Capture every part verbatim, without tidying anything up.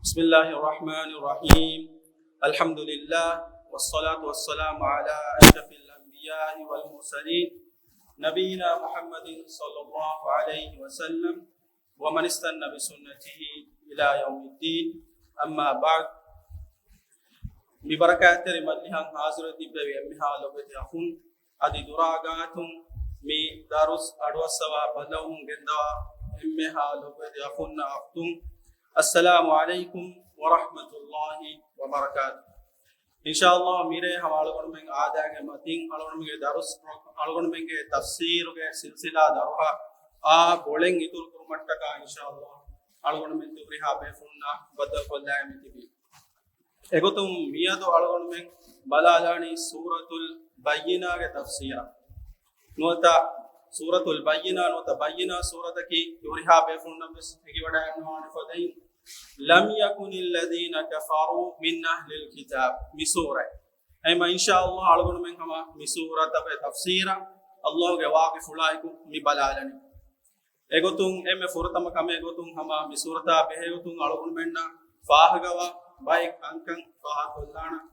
بسم الله الرحمن الرحيم. الحمد لله، والصلاة والسلام على أشرف الأنبياء والمرسلين، نبينا محمد صلى الله عليه وسلم، ومن استن بسنته إلى يوم الدين. أما بعد. މި ބަރަކާތްތެރި މަޖިލިހަށް ހާޒިރުވެ ތިއްބެވި އެންމެހާ ލޮބުވެތި އަޚުން، އަދި ދުރާގާތުން މި ދަރުސް އަޑުއައްސަވާ ބައްލަވަމުން ގެންދަވާ އެންމެހާ ލޮބުވެތި އަޚުންނާ އުޚްތުން، السلام عليكم ورحمة الله وبركاته. އިންޝާﷲ، މިރޭ ހަމަ އަޅުގަނޑުމެން އާދައިގެ މަތިން އަޅުގަނޑުމެންގެ ދަރުސް، އަޅުގަނޑުމެންގެ ތަފްސީރުގެ ސިލްސިލާ ދަރުހަ އާ ބޮޅެން އިތުރު ކުރުމަށްޓަކާ އިންޝާﷲ އަޅުގަނޑުމެން ހުރިހާ ބޭފުޅުންނާ ބައްދަލުކޮށްލާގެން މިތިބީ. އެގޮތުން މިއަދު އަޅުގަނޑުމެން ބަލާލާނީ ސޫރަތުލް ބައްޔިނާގެ ތަފްސީރަށް. ނުވަތަ ސޫރަތުލް ބައްޔިނާ، ނުވަތަ ބައްޔިނާ ސޫރަތަކީ ހުރިހާ ބޭފުޅުންނަށް ވެސް އެނގިވަޑައިގަންނަވާނެ ފަދައިން، لم يكن الذين كفروا من أهل الكتاب، މި ސޫރަ. އެހެންމަ އިންޝާﷲ އަޅުގަނޑުމެން ހަމަ މި ސޫރަތުގެ ތަފްސީރަށް ﷲގެ ވާގިފުޅާއެކު މި ބަލާލަނީ. އެގޮތުން އެންމެ ފުރަތަމަ ކަމެއް ގޮތުން ހަމަ މި ސޫރަތާ ބެހޭ ގޮތުން އަޅުގަނޑުމެންނަށް ފާހަގަވާ ބައެއް ކަންކަން ފާހަގަކޮށްލާނަން.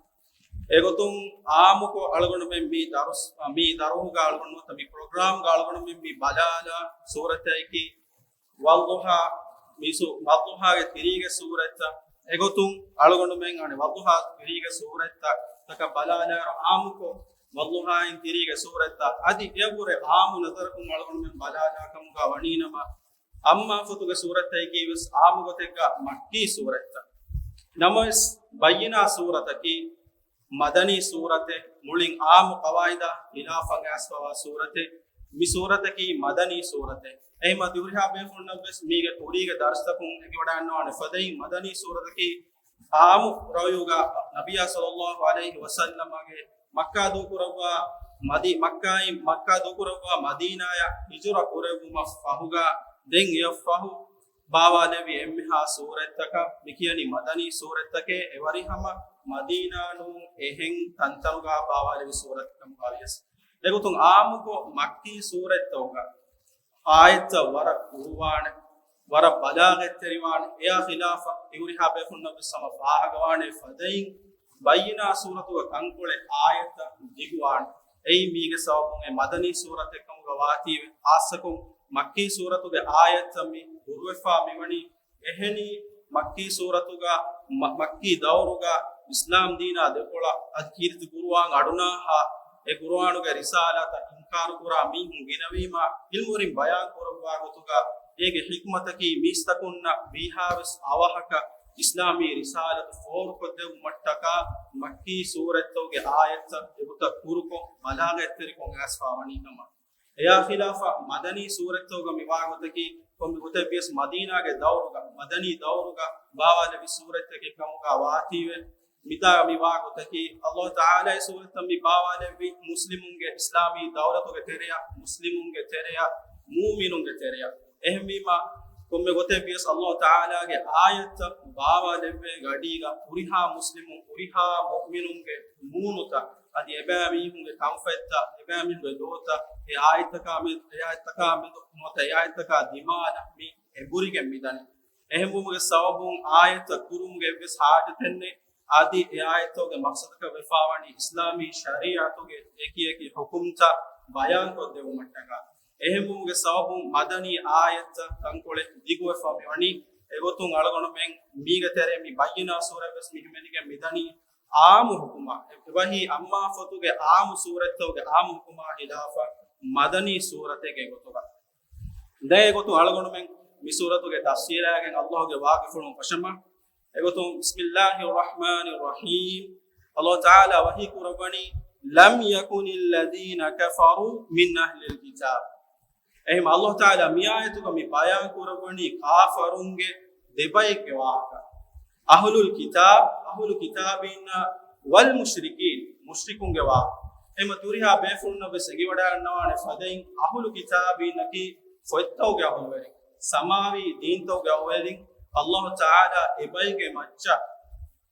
އެގޮތުން އާއްމުކޮށް އަޅުގަނޑުމެން މި ދަރުސް، މި ދަރުހުގަ އަޅުގަނޑު ނުވަތަ މި ޕްރޮގްރާމްގަ އަޅުގަނޑުމެން މި ބަލާލާ ސޫރަތަކީ ވައްޟުޙާ، މި ސޫ-، ވައްޟުޙާގެ ތިރީގެ ސޫރަތްތައް. އެގޮތުން އަޅުގަނޑުމެން އަނެއް ވައްޟުޙާ ތިރީގެ ސޫރަތްތައް ތަކަށް ބަލާލާއިރު އާއްމުކޮށް ވައްޟުޙާއިން ތިރީގެ ސޫރަތްތައް އަދި އެއަށްވުރެ އާއްމު ނަޒަރަކުން އަޅުގަނޑުމެން ބަލާލާ ކަމުގަ ވަނީނަމަ، އައްމާ ފޮތުގެ ސޫރަތަކީ ވެސް އާއްމު ގޮތެއްގަ މައްކީ ސޫރަތްތައް. ނަމަވެސް ބައްޔިނާ ސޫރަތަކީ މަދަނީ ސޫރަތެއް، މުޅިން އާއްމު ޤަވާއިދާ ޚިލާފަށް އައިސްފަވާ ސޫރަތެއް. މި ސޫރަތަކީ މަދަނީ ސޫރަތެއް. އެހެންމަ ހުރިހާ ބޭފުޅުންނަށް ވެސް މީގެ ކުރީގެ ދަރުސްތަކުން އެނގިވަޑައިގަންނަވާނެ ފަދައިން، މަދަނީ ސޫރަތަކީ އާއްމު ރައުޔުގަ ނަބިއްޔާ ޞައްލައްލާހު ޢަލައިހި ވަސައްލަމަގެ މައްކާ ދޫކުރައްވާ މަދީ-، މައްކާއިން، މައްކާ ދޫކުރައްވާ މަދީނާޔަށް ހިޖުރަ ކުރެއްވުމަށް ފަހުގަ ދެން އެއަށްފަހު ބާވާލެއްވި އެންމެހާ ސޫރަތްތަކަށް މި ކިޔަނީ މަދަނީ ސޫރަތްތަކޭ. އެވަރި ހަމަ މަދީނާ ނޫން އެހެން ތަންތަނުގަ ބާވާލެއްވި ސޫރަތް ކަމުގަ ވިޔަސް. އެގޮތުން އާއްމުކޮށް މައްކީ ސޫރަތްތަކުގަ އާޔަތްތައް ވަރަށް ކުރުވާނެ، ވަރަށް ބަލާޣަތްތެރިވާނެ. އެއާ ޚިލާފަށް ހުރިހާ ބޭފުޅުންނަށް ވެސް ހަމަ ފާހަގަވާނެ ފަދައިން، ބައްޔިނާ ސޫރަތުގަ ތަންކޮޅެއް އާޔަތްތައް ދިގުވާނެ. އެއީ މީގެ ސަބަބުން އެ މަދަނީ ސޫރަތެއް ކަމުގަ ވާތީވެ. ޚާއްޞަކޮށް މައްކީ ސޫރަތުގެ އާޔަތްތައް މި ކުރުވެފާ މިވަނީ އެހެނީ މައްކީ ސޫރަތުގަ، މަ-، މައްކީ ދައުރުގަ އިސްލާމް ދީނާ ދެކޮޅަށް އަދި ކީރިތި ޤުރުއާން އަޑުނާހާ އެ ޤުރުއާނުގެ ރިސާލާތައް އިންކާރުކުރާ މީހުން ގިނަވީމާ، ޢިލްމުވެރިން ބަޔާން ކުރައްވާ ގޮތުގަ އޭގެ ޙިކްމަތަކީ މީސްތަކުންނަށް ވީހާވެސް އަވަހަކަށް އިސްލާމީ ރިސާލަތު ފޯރުކޮށްދެއްވުމަށްޓަކާ މައްކީ ސޫރަތްތަކުގެ އާޔަތްތައް އެގޮތަށް ކުރުކޮށް ބަލާޣަތްތެރިކޮށް އައިސްފާ ވަނީ ކަމަށް. އެއާ ޚިލާފަށް މަދަނީ ސޫރަތްތަކުގަ މިވާ ގޮތަކީ، ކޮންމެ ގޮތެއް ވިޔަސް މަދީނާގެ ދައުރުގަ، މަދަނީ ދައުރުގަ ބާވާލެއްވި ސޫރަތްތަކެއް ކަމުގަ ވާތީވެ. މިތާ މިވާ ގޮތަކީ، ﷲ ތަޢާލާ އެ ސޫރަތްތައް މި ބާވާލެއްވީ މުސްލިމުންގެ، އިސްލާމީ ދައުލަތުގެ ތެރެއަށް، މުސްލިމުންގެ ތެރެއަށް، މުއުމިނުންގެ ތެރެއަށް. އެހެންވީމާ، ކޮންމެ ގޮތެއް ވިޔަސް ﷲ ތަޢާލާގެ އާޔަތްތައް ބާވާލެއްވޭ ގަޑީގަ ހުރިހާ މުސްލިމުން، ހުރިހާ މުއުމިނުންގެ މޫނުތައް، އަދި އެބައިމީހުންގެ ކަންފަތްތައް، އެބައިމީހުންގެ ލޯތައް، އެ އާޔަތްތަކާ މެދު، އެ އާޔަތްތަކާ މެދު ނުވަތަ އެ އާޔަތްތަކާ ދިމާލަށް މި އެބުރިގެން މިދަނީ. އެހެންވުމުގެ ސަބަބުން އާޔަތްތައް ކުރުމުގެ އެއްވެސް ޙާޖަތެއް ނެތް. އަދި އެ އާޔަތްތަކުގެ މަޤްޞަދަކަށް ވެފާވަނީ އިސްލާމީ ޝަރީޢަތުގެ އެކި އެކި ޙުކުމްތައް ބަޔާންކޮށްދެއްވުމަށްޓަކާ. އެހެންވުމުގެ ސަބަބުން މަދަނީ އާޔަތްތައް ތަންކޮޅެއް ދިގުވެފަ މިވަނީ. އެގޮތުން އަޅުގަނޑުމެން މީގެ ތެރޭ މި ބައްޔިނާ ސޫރަތް ވެސް މި ހިމެނިގެން މިދަނީ އާއްމު ޙުކުމާ، އެ ވަޙީ އައްމާ ފޮތުގެ އާއްމު ސޫރަތްތަކުގެ އާއްމު ޙުކުމާ ޚިލާފަށް މަދަނީ ސޫރަތެއްގެ ގޮތުގަ. ދެން އެގޮތުން އަޅުގަނޑުމެން މި ސޫރަތުގެ ތަފްސީރާގެން ﷲގެ ވާގިފުޅުން ފަށަމަ. އެގޮތުން، بسم الله الرحمن الرحيم. ﷲ ތަޢާލާ ވަޙީ ކުރައްވަނީ، لم يكن الذين كفروا من أهل الكتاب. އެހެން ﷲ ތަޢާލާ މި އާޔަތުގަ މި ބަޔާން ކުރައްވަނީ ކާފަރުންގެ ދެބައެއްގެ ވާހަކަ. އަހުލުލް ކިތާބް، އަހުލު ކިތާބީންނާ، ވަލް މުޝްރިކީން، މުޝްރިކުންގެ ވާހަކަ. އެހެން ހުރިހާ ބޭފުޅުންނަށް ވެސް އެނގިވަޑައިގަންނަވާނެ ފަދައިން، އަހުލު ކިތާބީންނަކީ ފޮތްތަކުގެ އަހުލުވެރިން، ސަމާވީ ދީންތަކުގެ އަހުލުވެރިން، ﷲ ތަޢާލާ އެބައެއްގެ މައްޗަށް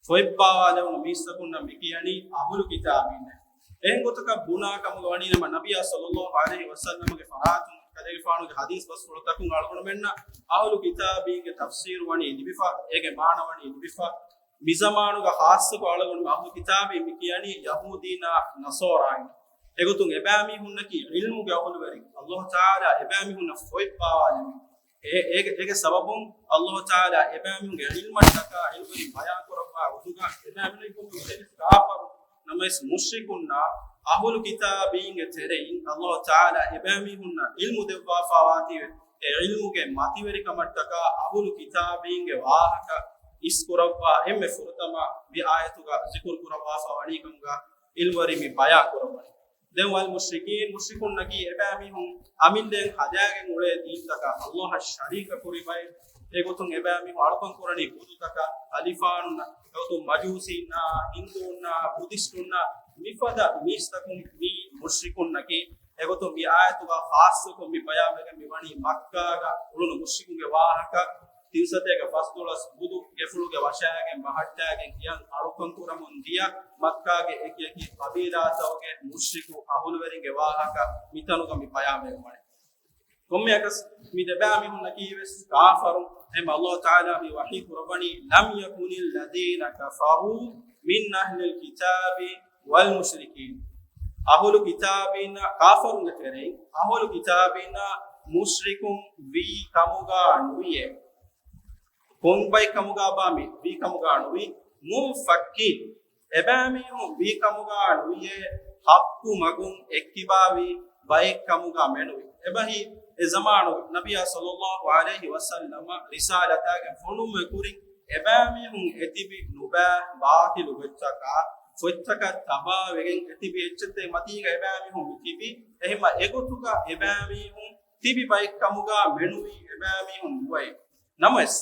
ފޮތް ބާވާލެވުނު މީސްތަކުންނަށް މި ކިޔަނީ އަހުލު ކިތާބީންނޭ. އެހެން ގޮތަކަށް ބުނާ ކަމުގަ ވަނީ ނަމަ، ނަބިއްޔާ ޞައްލައްލާހު ޢަލައިހި ވަސައްލަމަގެ ފަރާތުން އެދެގެފާނުގެ ޙަދީޘް ބަސްފުޅުތަކުން އަޅުގަނޑުމެންނަށް އަހުލު ކިތާބީންގެ ތަފްސީރު ވަނީ ލިބިފަ، އޭގެ މާނަ ވަނީ ލިބިފަ. މިޒަމާނުގަ ޚާއްޞަކޮށް އަޅުގަނޑު އަހުލު ކިތާބީން މި ކިޔަނީ ޔަހޫދީންނާ ނަޞާރާއިން. އެގޮތުން އެބައިމީހުންނަކީ ޢިލްމުގެ އަހުލުވެރިން. އަﷲ ތަޢާލާ އެބައިމީހުންނަށް ފޮތް ބާވާލެއްވި. އޭ-، އޭގެ، އޭގެ ސަބަބުން އަﷲ ތަޢާލާ އެބައިމީހުންގެ ޢިލްމަށްޓަކާ ޢިލްމުވެރިން ބަޔާން ކުރައްވާ ގޮތުގަ އެބައިމީހުން ކާފަރު. ނަމަވެސް މުޝްރިކުންނާ އަހުލު ކިތާބީންގެ ތެރެއިން އަﷲ ތަޢާލާ އެބައިމީހުންނަށް ޢިލްމު ދެއްވާފާވާތީވެ، އެ ޢިލްމުގެ މަތިވެރިކަމަށްޓަކާ އަހުލު ކިތާބީންގެ ވާހަކަ އިސްކުރައްވާ އެންމެ ފުރަތަމަ މި އާޔަތުގަ ޒިކުރު ކުރައްވާފަ ވަނީ ކަމުގަ ޢިލްމުވެރިން މި ބަޔާން ކުރައްވަނީ. ދެން ވަލް މުޝްރިކީން، މުޝްރިކުންނަކީ އެބައިމީހުން އަމިއްލައިން ހަދާގެން އުޅޭ ދީންތަކަށް އަﷲއަށް ޝަރީކަށް ކުރި ބައެއް. އެގޮތުން އެބައިމީހުން އަޅުކަން ކުރަނީ ބުދުތަކަށް، އަލިފާނުންނަށް، އެގޮތުން މަޖޫސީންނާ، ހިންދޫންނާ، ބުދިސްޓުންނާ، މިފަދަ މީސްތަކުން މީ މުޝްރިކުންނަކީ. އެގޮތުން މި އާޔަތުގަ ޚާއްޞަކޮށް މި ބަޔާންވެގެން މިވަނީ މައްކާގަ އުޅުނު މުޝްރިކުންގެ ވާހަކަ. ތިން ސަތޭކަ ފަސްދޮޅަސް ބުދު ގެފުޅުގެ ވަށާގެން ބަހައްޓާގެން ކިޔަން އަޅުކަން ކުރަމުން ދިޔަ މައްކާގެ އެކި އެކި ޤަބީލާތަކުގެ މުޝްރިކު އަހުލުވެރިންގެ ވާހަކަ މިތަނުގަ މި ބަޔާންވެގެން ވަނީ. ކޮންމެއަކަސް މި ދެބައިމީހުންނަކީވެސް ކާފަރު. އެހެން އަﷲ ތަޢާލާ މި ވަޙީ ކުރައްވަނީ، لم يكن الذين كفروا من أهل الكتاب والمشركين. އަހުލު ކިތާބީންނާ، ކާފަރުންގެ ތެރެއިން އަހުލު ކިތާބީންނާ މުޝްރިކުން ވީ ކަމުގަ ނުވިއޭ. ކޮން ބައެއް ކަމުގަބާ މި ވީ ކަމުގަ ނުވީ؟ مُنفَكِّينَ. އެބައިމީހުން ވީ ކަމުގަ ނުވިއޭ، ޙައްޤު މަގުން އެއްކިބާވި ބައެއް ކަމުގަ މެނުވި. އެބަހީ، އެ ޒަމާނު ނަބިއްޔާ ޞައްލައްލާހު ޢަލައިހި ވަސައްލަމަ ރިސާލަތާގެން ފޮނުއްވި ކުރިން އެބައިމީހުން އެތިބި ނުބައި ބާޠިލު ގޮތްތަކާ، ފޮތްތަކަށް ތަބާވެގެން އެތިބި އެއްޗެއްތެއް މަތީގަ އެބައިމީހުން މި ތިބި. އެހެންމަ އެގޮތުގަ އެބައިމީހުން ތިބި ބައެއް ކަމުގަ މެނުވީ އެބައިމީހުން ނުވައެ. ނަމަވެސް،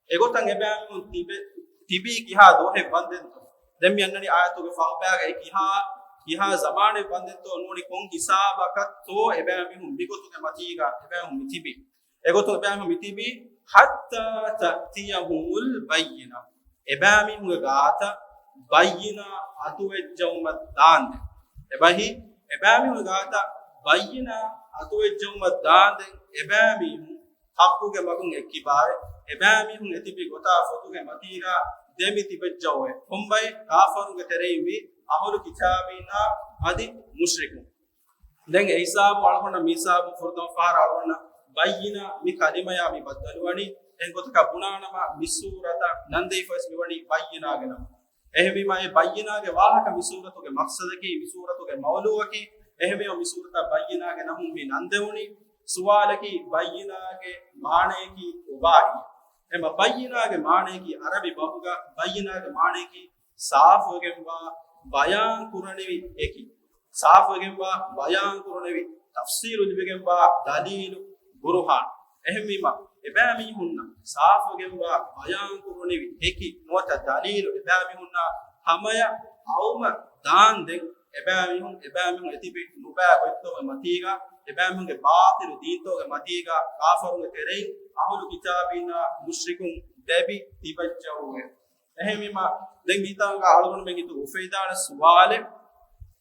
އެގޮތަށް އެބައިމީހުން ތިބެ-، ތިބީ ކިހާ ދުވަހެއް ވަންދެންތޯ؟ ދެން މި އަންނަނީ އާޔަތުގެ ފަހުބައިގައި ކިހާ، ކިހާ ޒަމާނެއް ވަންދެންތޯ ނޫނީ ކޮން ހިސާބަކަށްތޯ އެބައިމީހުން މިގޮތުގެ މަތީގަ އެބައިމީހުން މި ތިބީ. އެގޮތުން އެބައިމީހުން މި ތިބީ، حَتَّىٰ تَأْتِيَهُمُ الْبَيِّنَةُ. އެބައިމީހުންގެ ގާތަށް ބައްޔިނާ އަތުވެއްޖައުމަށް ދާންދެން. އެބަހީ، އެބައިމީހުންގެ ގާތަށް ބައްޔިނާ އަތުވެއްޖައުމަށް ދާންދެން އެބައިމީހުން ޙައްޤުގެ މަގުން އެއްކިބާވެ، އެބައިމީހުން އެތިބި ގޮތާ ފޮތުގެ މަތީގަ ދެމި ތިބެއްޖައުވެ. ކޮންބައެއް؟ ކާފަރުންގެ ތެރެއިންވީ އަހުލު ކިތާބީންނާ އަދި މުޝްރިކުން. ދެން އެ ހިސާބު އަޅުގަނޑަށް މި ހިސާބު ފުރަތަމަ ފަހަރަށް އަޅުގަނޑަށް ބައްޔިނާ މި ކަލިމަޔާ މި ބައްދަލުވަނީ. އެހެން ގޮތަކަށް ބުނާނަމަ މި ސޫރަތަށް ނަންދެވިފަވެސް މިވަނީ ބައްޔިނާގެ ނަމުން. އެހެންވީމާ އެ ބައްޔިނާގެ ވާހަކަ މި ސޫރަތުގެ މަޤްޞަދަކީ، މި ސޫރަތުގެ މައުޟޫޢަކީ. އެހެންވީމާ މި ސޫރަތަށް ބައްޔިނާގެ ނަމުން މި ނަންދެވުނީ. ސުވާލަކީ ބައްޔިނާގެ މާނަޔަކީ ކޮބާހި؟ އެމަ ބައްޔިނާގެ މާނަޔަކީ ޢަރަބި ބަހުގަ ބައްޔިނާގެ މާނަޔަކީ ސާފުވެގެންވާ، ބަޔާން ކުރަނިވި އެކި. ސާފުވެގެންވާ، ބަޔާން ކުރަނިވި، ތަފްސީލު ލިބިގެންވާ، ދަލީލު، ބުރުހާން. އެހެންވީމަ، އެބައިމީހުންނަށް ސާފުވެގެންވާ، ބަޔާން ކުރަނިވި އެކި ނުވަތަ ދަލީލު އެބައިމީހުންނާ ހަމަޔަށް އައުމަށް ދާންދެން، އެބައިމީހުން، އެބައިމީހުން އެތިބި ނުބައި ގޮތްތަކުގެ މަތީގަ، އެބައިމީހުންގެ ބާޠިލު ދީންތަކުގެ މަތީގަ، ކާފަރުންގެ ތެރެއިން އަހުލު ކިތާބީންނާ މުޝްރިކުން ދެބި ތިބެއްޖައުވެ. އެހެންވީމަ، ދެން މިތާނގަ އަޅުގަނޑުމެން ހިތު އުފެދިދާނެ ސުވާލެއް،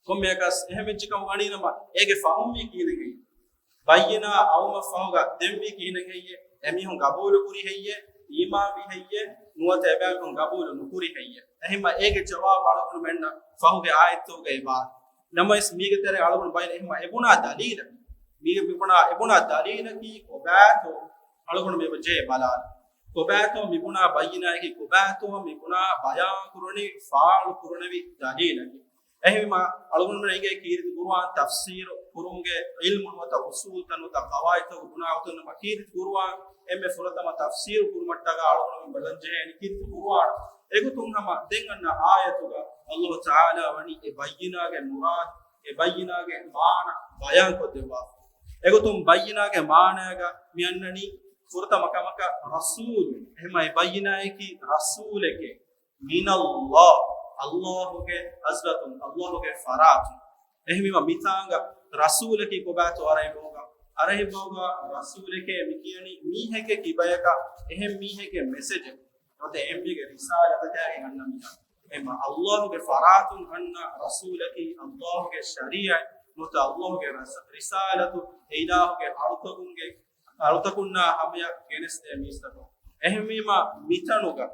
ކޮންމެއަކަސް އެހެން ވެއްޖެ ކަމަށް ވަނީނަމަ، އޭގެ ފަހުމްވީ ކިހިނެއް ހެއްޔެ؟ ބައްޔިނާ އައުމަށް ފަހުގަ ދެންވީ ކިހިނެއް ހެއްޔެ؟ އެމީހުން ގަބޫލު ކުރީ ހެއްޔެ؟ އީމާންވީ ހެއްޔެ؟ ނުވަތަ އެބައިމީހުން ގަބޫލު ނުކުރީ ހެއްޔެ؟ އެހެންމަ އޭގެ ޖަވާބު އަޅުގަނޑުމެންނަށް ފަހުގެ އާޔަތްތަކުގައި ވާނެ. ނަމަވެސް މީގެ ތެރޭ އަޅުގަނޑު ބައިން އެހެންމަ އެބުނާ ދަލީލަކީ، މީގެ މިބުނާ، އެބުނާ ދަލީލަކީ ކޮބާތޯ؟ އަޅުގަނޑު މި ޖެހޭ ބަލާނެ. ކޮބާތޯ މިބުނާ ބައްޔިނާއަކީ؟ ކޮބާތޯ މިބުނާ ބަޔާން ކުރަނިވި، ފާޅު ކުރަނިވި ދަލީލަކީ؟ އެހެންވީމާ، އަޅުގަނޑުމެން އެނގޭ ކީރިތި ޤުރުއާން ތަފްސީރު ކުރުމުގެ ޢިލްމު ނުވަތަ އުޞޫލުތައް ނުވަތަ ޤަވާޢިދުތައް ބުނާ ގޮތުން ނަމަ، ކީރިތި ޤުރުއާން އެންމެ ފުރަތަމަ ތަފްސީރު ކުރުމަށްޓަކާ އަޅުގަނޑުމެން ބަލަން ޖެހޭނީ ކީރިތި ޤުރުއާން. އެގޮތުން ހަމަ ދެން އަންނަ އާޔަތުގަ އަﷲ ތަޢާލާ ވަނީ އެ ބައްޔިނާގެ މުރާދު، އެ ބައްޔިނާގެ މާނަ ބަޔާންކޮށްދެއްވާފަ. އެގޮތުން ބައްޔިނާގެ މާނައިގަ މި އަންނަނީ ފުރަތަމަ ކަމަކަށް ރަސޫލު. އެހެންމަ އެ ބައްޔިނާއަކީ ރަސޫލެކޭ. މިނައްލާހް، އަﷲގެ ޙަޟްރަތުން، އަﷲގެ ފަރާތުން. އެހެންވީމަ މިތާނގަ ރަސޫލަކީ ކޮބާތޯ އަރަބި ބަހުގަ؟ އަރަބި ބަހުގަ ރަސޫލެކޭ މި ކިޔަނީ މީހެއްގެ ކިބަޔަކަށް އެހެން މީހެއްގެ މެސެޖެއް ނުވަތަ އެހެން މީހެއްގެ ރިސާލަތަކާގެން އަންނަ މީހާ. އެހެންމަ އަﷲގެ ފަރާތުން އަންނަ ރަސޫލަކީ އަﷲގެ ޝަރީޢަތް ނުވަތަ ﷲ ގެ ރަސ-، ރިސާލަތު، އެ އިލާހުގެ އަޅުތަކުންގެ، އަޅުތަކުންނާ ހަމަޔަށް ގެނެސްދޭ މީސްތަކުން. އެހެންވީމަ، މިތަނުގަ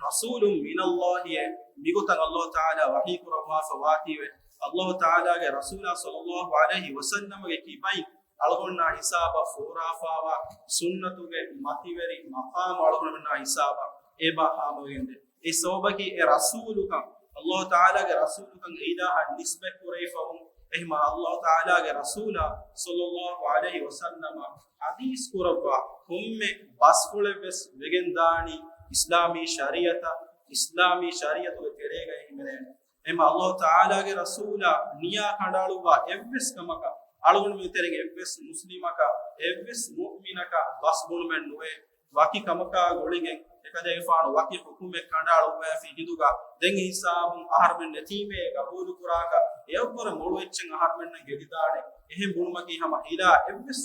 رسول من الله އޭ، މިގޮތަށް ﷲ ތަޢާލާ ވަޙީ ކުރައްވާފަ ވާތީވެ، ﷲ ތަޢާލާގެ ރަސޫލާ ޞައްލަﷲ ޢަލައިހި ވަސައްލަމަގެ ކިބައިން އަޅުގަނޑާ ހިސާބަށް ފޯރާފާވާ ސުންނަތުގެ މަތިވެރި މަޤާމު އަޅުގަނޑުމެންނާ ހިސާބަށް އެބަ ހާމަވެގެންދޭ. އެ ސަބަބަކީ އެ ރަސޫލުކަން، ﷲ ތަޢާލާގެ ރަސޫލުކަން އެ އިލާހަށް ނިސްބަތް ކުރެވިފަވުން، އެހެންވީމަ ﷲ ތަޢާލާގެ ރަސޫލާ ޞައްލަﷲ ޢަލައިހި ވަސައްލަމަށް ޙަދީޘް ކުރައްވާ ކޮންމެ ބަސްފުޅެއްވެސް ވެގެންދާނީ އިސްލާމީ ޝަރީޢަތަށް، އިސްލާމީ ޝަރީޢަތުގެ ތެރޭގައި ހިމެނޭނެ. އެހެންވީމަ ﷲ ތަޢާލާގެ ރަސޫލާ ނިޔާ ކަނޑައަޅުއްވާ އެއްވެސް ކަމަކަށް، އަޅުގަނޑުމެން ތެރެއިން އެއްވެސް މުސްލިމަކަށް، އެއްވެސް މުއުމިނަކަށް ބަސް ބުނުމެއް ނުވޭ. ވަކި ކަމަކާ ގުޅިގެން އެކަލޭގެފާނު ވަކި ޙުކުމެއް ކަނޑައަޅުއްވައިފި ހިނދުގަ، ދެން އެ ހިސާބުން އަހަރުމެން ނެތީމޭ ގަބޫލުކުރާކަށް އެއަށްވުރެ މޮޅު އެއްޗެއް އަހަރުމެންނަށް ގެންދާނެ. އެހެން ބުނުމަކީ ހަމަ ހިލާ އެއްވެސް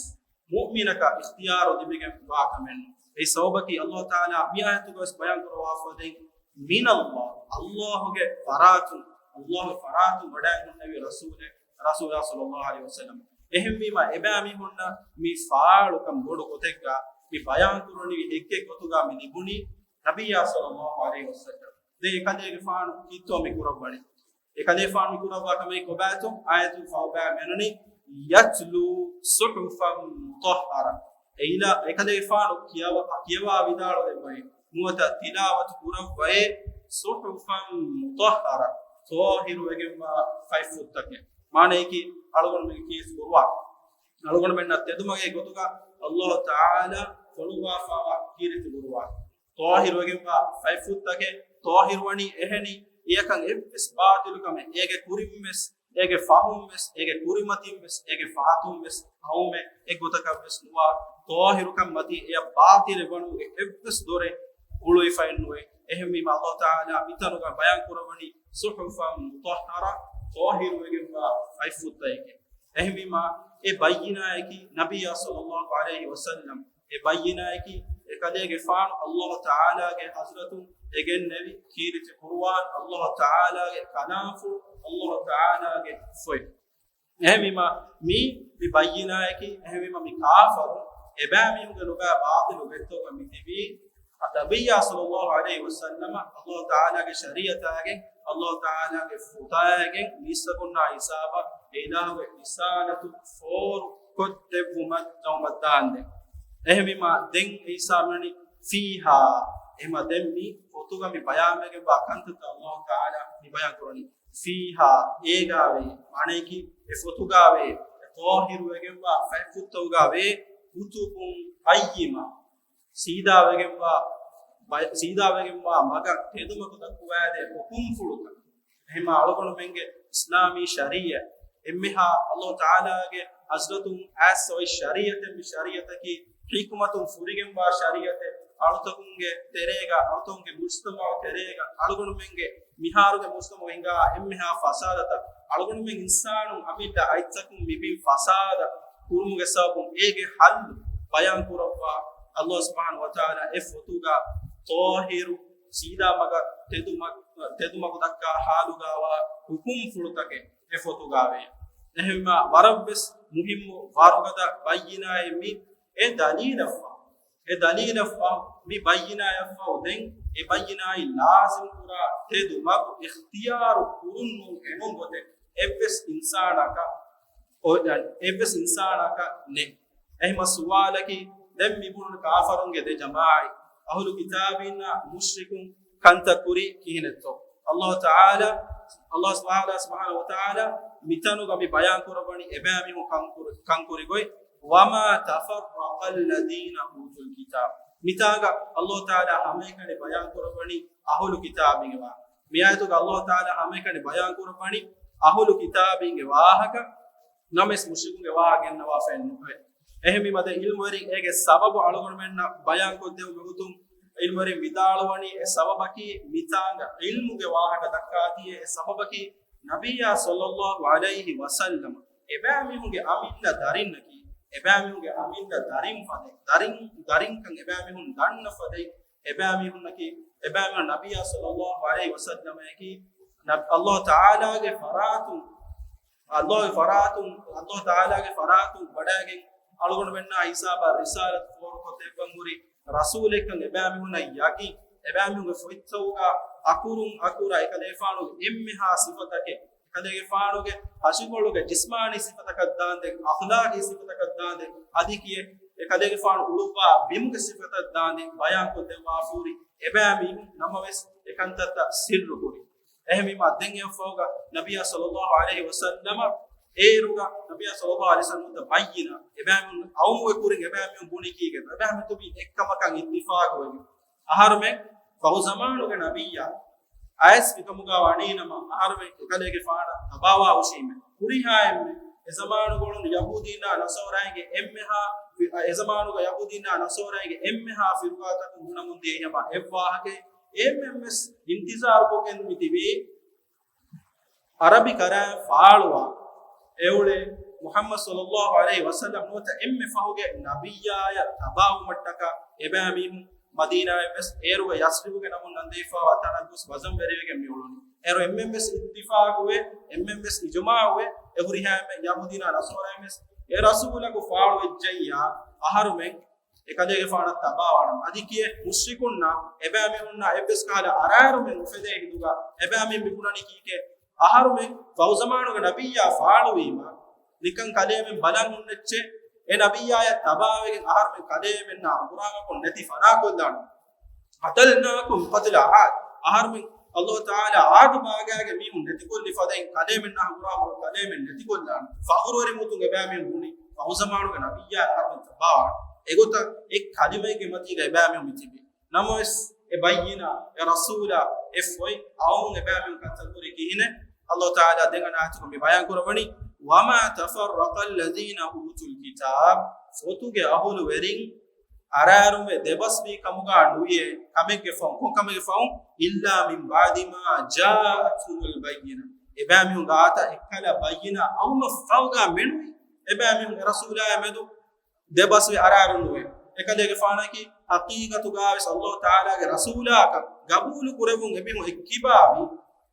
މުއުމިނަކަށް އިޚްތިޔާރު ލިބިގެން ވާ ކަމެއް ނޫން. އެއީ ސަބަބަކީ ﷲ ތަޢާލާ މި އާޔަތުގަވެސް ބަޔާން ކުރައްވާފަ ދެން، من الله، ﷲ ގެ ފަރާތުން، ﷲ ގެ ފަރާތުން ވަޑައިގެންނެވި ރަސޫލެއް، ރަސޫލާ ޞައްލަﷲ ޢަލައިހި ވަސައްލަމް. އެހެންވީމަ، އެބައިމީހުންނަށް މި ފާޅުކަން ބޮޑު ގޮތެއްގަ މި ބަޔާން ކުރަނިވި އެއްގެ ގޮތުގަ މި ލިބުނީ ނަބިއްޔާ ޞައްލަﷲ ޢަލައިހި ވަސައްލަމް. ދެން އެކަލޭގެފާނު ކީއްތޯ މި ކުރައްވަނީ؟ އެކަލޭފާނު މި ކުރައްވާ ކަމެއް ކޮބާތޯ؟ އާޔަތު ފަހުބާ މެނުނީ، يتلو صحفا مطهرة. އެއިލާ އެކަލޭފާނު ކިޔަވާ، ކިޔަވާ ވިދާޅުވެއްވައޭ. ނުވަތަ ތިލާވަތު ކުރައްވައޭ، صحفا مطهرة، ޠާހިރުވެގެންވާ ފަތްފުށްތަކެއް. މާނައަކީ އަޅުގަނޑުމެން ކީރިތި ޤުރުއާން. އަޅުގަނޑުމެންނަށް ތެދުމަގޭ ގޮތުގަ ﷲ ތަޢާލާ ފޮނުއްވާފައިވާ ކީރިތި ޤުރުއާން. ޠާހިރުވެގެންވާ ފަތްފުށްތަކެއް، ޠާހިރުވަނީ އެހެނީ، އެޔަކަށް އެއްވެސް ބާޠިލު ކަމެއް، އޭގެ ކުރިންވެސް، އޭގެ ފަހުންވެސް، އޭގެ ކުރިމަތިންވެސް، އޭގެ ފަހަތުންވެސް ޤައުމެއް އެއްގޮތަކަށްވެސް ނުވާ، ޠާހިރުކަން މަތީ އެޔަށް ބާޠިލެއް ވަނުމުގެ އެއްވެސް ދޮރެއް އުޅުވިފައެއް ނުވޭ. އެހެންވީމަ، ﷲ ތަޢާލާ މިތަނުގަ ބަޔާން ކުރައްވަނީ، صحفا مطهرة، ޠާހިރުވެގެންވާ ފަތްފުށްތަކެއް. އެހެންވީމަ، އެ ބައްޔިނާއަކީ ނަބިއްޔާ ޞައްލަﷲ ޢަލައިހި ވަސައްލަމް، އެ ބައްޔިނާއަކީ އެކަލޭގެފާނު ﷲ ތަޢާލާގެ ޙަޟްރަތުން އެ ގެންނެވި ކީރިތި ޤުރުއާން، ﷲ ތަޢާލާގެ ކަލާމްފުޅު، ﷲ ތަޢާލާގެ ފޮތް. އެހެންވީމަ، މީ، މި ބައްޔިނާއަކީ، އެހެންވީމަ، މި ކާފަރު އެބައިމީހުންގެ ލޮބާ ބާޠިލު ގޮތްތަކުގަ މި ތިބީ، ނަބިއްޔާ ޞައްލަﷲ ޢަލައިހި ވަސައްލަމަ ﷲ ތަޢާލާގެ ޝަރީޢަތާގެން، ﷲ ތަޢާލާގެ ފޮތާގެން މީސްތަކުންނާ ހިސާބަށް އެ އިލާހުގެ ރިސާލަތު ފޯރު ކޮށްދެއްވުމަށް ނައުމަށް ދާންދެން. އެހެންވީމަ، ދެން އެ ހިސާބުން ފީހާ، އެހެންވީމަ، ދެން މި ފޮތުގަ މި ބަޔާންވެގެންވާ ކަންތައްތައް ﷲ ތަޢާލާ މި ބަޔާން ކުރަނީ. ފީހާ، އޭގާވޭ، މާނައަކީ އެ ފޮތުގާވޭ، އެ ޠާހިރުވެގެންވާ ފަތްފުށްތަކުގާވޭ، ކުތުބުން ޤައްޔިމަ، ސީދާވެގެންވާ، ބަ-، ސީދާވެގެންވާ މަގަށް ތެދުމަގު ދައްކުވާދޭ ޙުކުމްފުޅުތައް. އެހެންވީމަ، އަޅުގަނޑުމެންގެ އިސްލާމީ ޝަރީޢަތް، އެންމެހާ ﷲ ތަޢާލާގެ ޙަޟްރަތުން އައިސް އޮތް ޝަރީޢަތެއް، މި ޝަރީޢަތަކީ ޙިކުމަތުން ފުރިގެންވާ ޝަރީޢަތެއް. އަޅުތަކުންގެ ތެރޭގަ، އަޅުތަކުންގެ މުޖްތަމަޢު ތެރޭގަ، އަޅުގަނޑުމެންގެ މިހާރުގެ މުޖްތަމަޢު ހިނގާ އެންމެހާ ފަސާދަތައް، އަޅުގަނޑުމެން އިންސާނުން އަމިއްލަ އަތްތަކުން މިބިން ފަސާދަ ކުރުމުގެ ސަބަބުން އޭގެ ޙައްލު ބަޔާން ކުރައްވާ ﷲ ސުބްޙާނަހޫ ވަތަޢާލާ އެ ފޮތުގަ ޠާހިރު ސީދާ މަގަށް ތެދުމަ-، ތެދުމަގު ދައްކާ ޙާލުގަވާ ޙުކުމްފުޅުތަކެއް އެ ފޮތުގަވޭ. އެހެންވީމަ ވަރަށްވެސް މުހިއްމު ވަރުގަދަ ބައްޔިނާއެއް މި. އެ ދަލީލަށްފަހު، އެ ދަލީލަށްފަހު، މި ބައްޔިނާއަށްފަހު ދެން އެ ބައްޔިނާއިން ލާޒިމް ކުރާ ތެދު މަގު އިޚްތިޔާރު ކުރުން ނޫން އެނޫން ގޮތެއް އެއްވެސް އިންސާނަކަށް، އޮ-، އެއްވެސް އިންސާނަކަށް ނެތް. އެހެންމަ ސުވާލަކީ، ދެން މި ބުނުނު ކާފަރުންގެ ދެ ޖަމާޢަތް، އަހުލު ކިތާބީންނާ މުޝްރިކުން ކަންތައް ކުރީ ކިހިނެއްތޯ؟ ﷲ ތަޢާލާ، ﷲ ސުބްޙާނަހޫ، ސުބްޙާނަހޫ ވަތަޢާލާ މިތަނުގަ މި ބަޔާން ކުރައްވަނީ އެބައިމީހުން ކަންކުރި، ކަންކުރި ގޮތް. وما تفرق الذين أوتوا الكتاب. މިތާގަ ﷲ ތަޢާލާ ހަމައެކަނި ބަޔާން ކުރައްވަނީ އަހުލު ކިތާބީންގެ ވާހަކަ. މި އާޔަތުގަ ﷲ ތަޢާލާ ހަމައެކަނި ބަޔާން ކުރައްވަނީ އަހުލު ކިތާބީންގެ ވާހަކަ. ނަމަވެސް މުޝްރިކުންގެ ވާހަކަ ގެންނަވާފައެއް ނުވޭ. އެހެންވީމަ ދެން ޢިލްމުވެރިން އޭގެ ސަބަބު އަޅުގަނޑުމެންނަށް ބަޔާންކޮށްދެއްވުމުގެ ގޮތުން ޢިލްމުވެރިން ވިދާޅުވަނީ އެ ސަބަބަކީ މިތާނގަ ޢިލްމުގެ ވާހަކަ ދައްކާތީ އެ ސަބަބަކީ ނަބިއްޔާ ޞައްލަﷲ ޢަލައިހި ވަސައްލަމަ އެބައިމީހުންގެ އަމިއްލަ ދަރިންނަކީ، އެބައިމީހުންގެ އަމިއްލަ ދަރިން ފަދަ، ދަރިން، ދަރިންކަން އެބައިމީހުން ދަންނަ ފަދައިން، އެބައިމީހުންނަކީ، އެބައިމީހުން ނަބިއްޔާ ޞައްލަﷲ ޢަލައިހި ވަސައްލަމައަކީ، ނަބް-، ﷲ ތަޢާލާގެ ފަރާތުން އައްލާހުގެ ފަރާތުން، އައްލާހު ތަޢާލާގެ ފަރާތުން ވަޑައިގެން އަޅުގަނޑުމެންނާ ހިސާބަށް ރިސާލަތު ފޯރުކޮށް ދެއްވަން ހުރި ރަސޫލެއްކަން އެބައިމީހުންނަށް ޔަގީން. އެބައިމީހުންގެ ފޮތްތަކުގަ އަކުރުން އަކުރަށް އެކަލޭގެފާނުގެ އެންމެހާ ސިފަތަކެއް، އެކަލޭގެފާނުގެ ހަށިކޮޅުގެ ޖިސްމާނީ ސިފަތަކަށް ދާންދެން، އަޚްލާޤީ ސިފަތަކަށް ދާންދެން، އަދި ކިޔެއް އެކަލޭގެފާނު އުޅުއްވާ ބިމުގެ ސިފަތައް ދާންދެން ބަޔާންކޮށްދެއްވާފަ ހުރި އެބައިމީހުން ނަމަވެސް އެކަންތައްތައް ސިއްރު ކުރި. އެހެންވީމާ ދެން އެއަށްފަހުގަ ނަބިއްޔާ ޞައްލައްލާހު ޢަލައިހި ވަސައްލަމަ އޭރުގަ ނަބިއްޔާ ޞައްލައްލާހު ޢަލައިހި ވަސައްލަމަ ބައްޔިނާ އެބައިމީހުން އައުމުވެ ކުރިން އެބައިމީހުން ބުނި ކީކޭ؟ އެބައިމީހުން އެއްކަމަކަށް އިއްތިފާގުވެގެން. އަހަރުމެން ފަހު ޒަމާނުގެ ނަބިއްޔާ އައިސް މިކަމުގަ ވަނީނަމަ، އަހަރުމެން އެކަލޭގެފާނަށް ތަބާވާ ހުށީމެ. ހުރިހާ އެންމެ އެ ޒަމާނުގަ އުޅުނު ޔަހޫދީންނާ ނަޞާރާއިންގެ އެންމެހާ، އެ ޒަމާނުގަ ޔަހޫދީންނާ ނަޞާރާއިންގެ އެންމެހާ ފިރުގާތަކުން ބުނަމުން ދިޔަ ހަމަ އެއްވާހަކައެއް. އެންމެންވެސް އިންތިޒާރުކޮށްގެން މިތިބީ އަރަބި ކަރާ ފާޅުވާ އެއުޅޭ މުޙައްމަދު ޞައްލައްލާހު ޢަލައިހި ވަސައްލަމް ނުވަތަ އެންމެ ފަހުގެ ނަބިއްޔާޔަށް ތަބާވުމަށްޓަކާ އެބައިމީހުން މަދީނާއަށްވެސް އޭރުގަ ޔަސްރިބުގެ ނަމުން ނަންދެވިފައިވާ ތަނަށް ގޮސް ވަޒަންވެރިވެގެން މިއުޅުނީ. އޭރު އެންމެންވެސް އިއްތިފާގުވެ، އެންމެންވެސް އިޖުމާޢުވެ، އެ ހުރިހާ އެންމެ ޔަހޫދީންނާ ނަޞާރާއިންވެސް އެ ރަސޫލަކު ފާޅުވެއްޖެއްޔާ އަހަރުމެން އެކަލޭގެފާނަށް ތަބާވާނަމަ. އަދި ކިޔެ މުޝްރިކުންނާ އެބައިމީހުންނާ އެއްވެސް ކަހަލަ އަރާރުމެއް އުފެދޭ ހިނދުގަ އެބައިމީހުން މިބުނަނީ ކީކޭ؟ އަހަރުމެން ފަހު ޒަމާނުގެ ނަބިއްޔާ ފާޅުވީމަ، ނިކަން ކަލޭމެން ބަލަން ހުންނައްޗޭ، އެ ނަބިއްޔާޔަށް ތަބާވެގެން އަހަރުމެން ކަލޭމެންނާ ހަނގުރާމަކޮށް ނެތި ފަނާކޮށްލާނަމަ. قتلناكم قتل عاد. އަހަރުމެން އައްލާހު ތަޢާލާ ޢާދު ބާގާގެ މީހުން ނެތިކޮށްލި ފަދައިން ކަލޭމެންނާ ހަނގުރާމަ ކަލޭމެން ނެތިކޮށްލާނަމަ. ފަޚުރުވެރި މޫތުން އެބައިމީހުން ބުނި ފަހު ޒަމާނުގެ ނަބިއްޔާ އަހަރުމެން ތަބާވާނަމަ. އެގޮތަށް އެ ކަލިމައެއްގެ މަތީގަ އެބައިމީހުން މިތިބީ. ނަމަވެސް އެ ބައްޔިނާ، އެ ރަސޫލާ، އެ ފޮތް އައުމުން އެބައިމީހުން ކަންތައް ކުރީ ކިހިނެއް؟ އައްލާހު ތަޢާލާ ދެން އަނެއް އާޔަތުގަ މި ބަޔާން ކުރައްވަނީ، وما تفرق الذين أوتوا الكتاب، ފޮތުގެ އަހުލުވެރިން އަރާރުންވެ ދެބަސްވީ ކަމުގަ ނުވިއޭ، ކަމެއްގެ ފަހުން، ކޮން ކަމެއްގެ ފަހުން؟ إلا من بعد ما جاءتهم البينة، އެބައިމީހުން ގާތަށް އެއްކަލަ ބައްޔިނާ އައުމަށްފަހުގަ މެނުވީ. އެބައިމީހުން އެ ރަސޫލާއާ މެދު ދެބަސްވެ އަރާރުން ނުވޭ. އެކަލޭގެފާނަކީ ޙަޤީޤަތުގައިވެސް އައްލާހު ތަޢާލާގެ ރަސޫލާކަން ގަބޫލު ކުރެވުން އެމީހުން އެއްކިބާވި.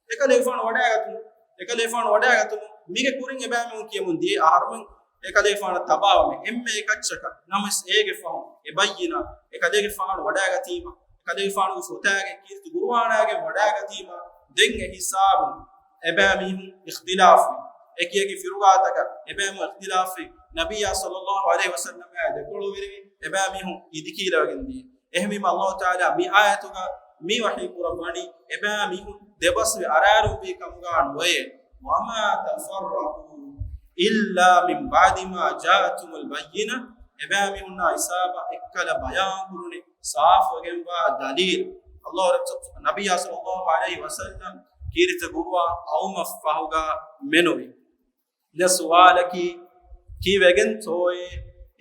އެކަލޭގެފާނު ވަޑައިގަތުމު، އެކަލޭގެފާނު ވަޑައިގަތުމު މީގެ ކުރިން އެބައިމީހުން ކިޔަމުން ދިޔަ އަހަރުމެން އެކަލޭގެފާނަށް ތަބާވަމެ އެންމެ އެކައްޗަކަށް. ނަމަވެސް އޭގެ ފަހުން އެ ބައްޔިނާ އެކަލޭގެފާނު ވަޑައިގަތީމަ، އެކަލޭގެފާނުގެ ފޮތާގެ ކީރިތި ޤުރުއާނާގެ ވަޑައިގަތީމަ، ދެން އެ ހިސާބުން އެބައިމީހުން އިޚްތިލާފުވި. އެކިއެކި ފިރުގާތަކަށް އެބައިމީހުން އިޚްތިލާފުވި. ނަބިއްޔާ ޞައްލައްލާހު ޢަލައިހި ވަސައްލަމާއި ދެކޮޅުވެރިވި. އެބައިމީހުން އިދިކީލަވެގެން ދިޔަ. އެހެންވީމަ އައްލާހު ތަޢާލާ މި އާޔަތުގަ މި ވަޙީ ކުރައްވަނީ އެބައިމީހުން ދެބަސްވެ އަރާރުންވީ ކަމުގަ ނުވެޔޭ. وما تفرقوا إلا من بعد ما جاءتهم البينة. އެބައިމީހުންނާ ހިސާބަށް އެއްކަލަ ބަޔާން ކުރުނީ ސާފުވެގެންވާ ދަލީލު. އައްލާހު ރަސޫލު ނަބިއްޔާ ޞައްލައްލާހު ޢަލައިހި ވަސައްލަމް ކީރިތި ޤުރުއާން އައުމަށްފަހުގަ މެނުވި. ދެން ސުވާލަކީ، ކީވެގެންތޯއޭ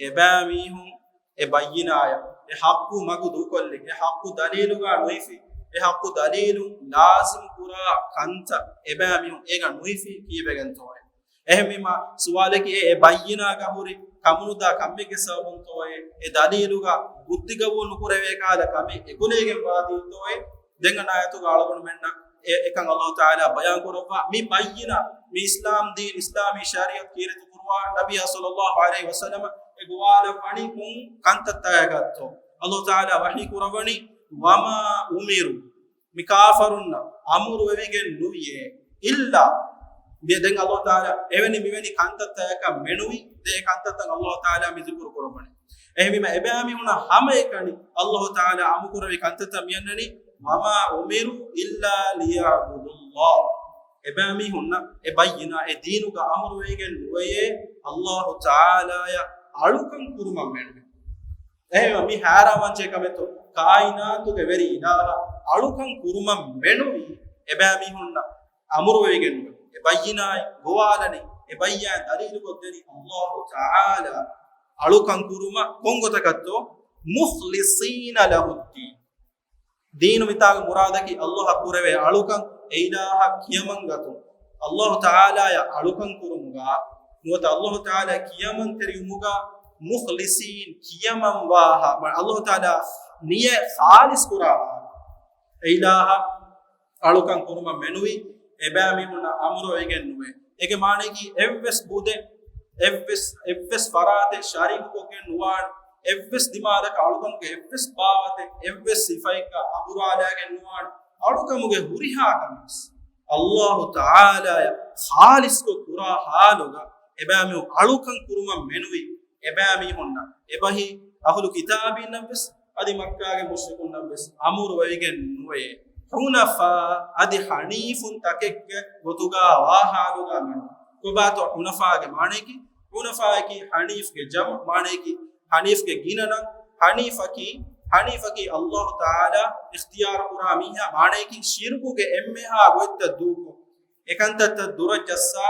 އެބައިމީހުން އެ ބައްޔިނާޔަށް، އެ ޙައްޤު މަގު ދޫކޮށްލި، އެ ޙައްޤު ދަލީލުގަ ނުހިފި، އެ ޙައްޤު ދަލީލުން ލާޒިމް ކުރާ ކަންތައް އެބައިމީހުން އޭގަ ނުހިފީ ކީވެގެންތޯއޭ؟ އެހެންވީމަ ސުވާލަކީ، އެ، އެ ބައްޔިނާގަ ހުރި ކަމުނުދާ ކަމެއްގެ ސަބަބުންތޯއޭ؟ އެ ދަލީލުގަ ބުއްދިގަބޫލު ނުކުރެވޭ ކަހަލަ ކަމެއް އެކުލެވިގެން ވާތީތޯއޭ؟ ދެން އަނެއް އާޔަތުގަ އަޅުގަނޑުމެންނަށް އެ، އެކަން އައްލާހު ތަޢާލާ ބަޔާން ކުރައްވާ މި ބައްޔިނާ، މި އިސްލާމް ދީން، އިސްލާމީ ޝަރީޢަތު ކީރިތި ޤުރުއާން، ނަބިއްޔާ ޞައްލައްލާހު ޢަލައިހި ވަސައްލަމަ އެ ގޮވާލައްވަނީ ކޮން ކަންތައްތަކަކަށްތޯ؟ އައްލާހު ތަޢާލާ ވަޙީ ކުރައްވަނީ، وما أمروا، މި ކާފަރުންނަށް އަމުރު ވެވިގެން ނުވިޔޭ. إلا، މި ދެން އައްލާހު ތަޢާލާ އެވެނި މިވެނި ކަންތައްތަކަކަށް މެނުވި، ދެ ކަންތައްތައް އައްލާހު ތަޢާލާ މި ޒިކުރު ކުރައްވަނީ. އެހެންވީމަ އެބައިމީހުންނަށް ހަމައެކަނި އައްލާހު ތަޢާލާ އަމުރު ކުރެވި ކަންތައްތައް މިއަންނަނީ، وما أمروا إلا ليعبدوا الله. އެބައިމީހުންނަށް އެ ބައްޔިނާ އެ ދީނުގަ އަމުރު ވެވިގެން ނުވެޔޭ، އައްލާހު ތަޢާލާޔަށް އަޅުކަން ކުރުމަށް މެނުވި. އެހެންވީމަ މި ހައިރާންވާންޖެހޭ ކަމެއްތޯ، ކާއިނާތުގެ ވެރި އިލާހަށް އަޅުކަން ކުރުމަށް މެނުވީ އެބައިމީހުންނަށް އަމުރު ވެވިގެން ނުވޭ. އެ ބައްޔިނާއިން ގޮވާލަނީ، އެ ބައްޔާއިން ދަލީލުކޮށްދެނީ އައްލާހު ތަޢާލާ އަޅުކަން ކުރުމަށް. ކޮންގޮތަކަށްތޯ؟ مخلصين له الدين. ދީނު މިތާގެ މުރާދަކީ އައްލާހަށް ކުރެވޭ އަޅުކަން، އެ އިލާހަށް ކިޔަމަން ގަތުން. އައްލާހު ތަޢާލާޔަށް އަޅުކަން ކުރުމުގަ ނުވަތަ އައްލާހު ތަޢާލާ ކިޔަމަންތެރިވުމުގަ، مخلصين، ކިޔަމަންވާހާ، މަ-، އައްލާހު ތަޢާލާ ނިޔަތް ޚާލިޞް ކުރާހާ، އެ އިލާހަށް އަޅުކަން ކުރުމަށް މެނުވީ، އެބައިމީހުންނަށް އަމުރު ވެގެން ނުވޭ. އޭގެ މާނައަކީ އެއްވެސް ބުދެއް، އެއްވެސް، އެއްވެސް ފަރާތެއް ޝަރީކުކޮށްގެން ނުވާނެ. އެއްވެސް ދިމާލަކަށް އަޅުގަނޑުގެ އެއްވެސް ބާވަތެއް، އެއްވެސް ސިފައެއްގަ އަނބުރާލާގެން ނުވާނެ. އަޅުކަމުގެ ހުރިހާ ކަމެއް ވެސް އައްލާހު ތަޢާލާއަށް ޚާލިޞްކޮށް ކުރާ ހާލުގަ އެބައިމީހުން އަޅުކަން ކުރުމަށް މެނުވީ އެބައިމީހުންނަށް. އެބަހީ އަހުލު ކިތާބީންނަށް ވެސް އަދި މައްކާގެ މުޝްރިކުންނަށް ވެސް އަމުރު ވެވިގެން ނުވޭ. ޙުނަފާ، އަދި ޙަނީފުން ތަކެއްގެ ގޮތުގަ ވާ ހާލުގަ މެނު. ކޮބާތޯ ޙުނަފާގެ މާނައަކީ؟ ޙުނަފާއަކީ ޙަނީފްގެ ޖަމްޢު، މާނައަކީ ޙަނީފްގެ ގިނަ ނަން. ޙަނީފަކީ، ޙަނީފަކީ އައްލާހު ތަޢާލާ އިޚްތިޔާރު ކުރާ މީހާ، މާނައަކީ ޝިރުކުގެ އެންމެހާ ގޮތްތައް ދޫކޮށް، އެކަންތައްތައް ދުރަށް ޖައްސާ،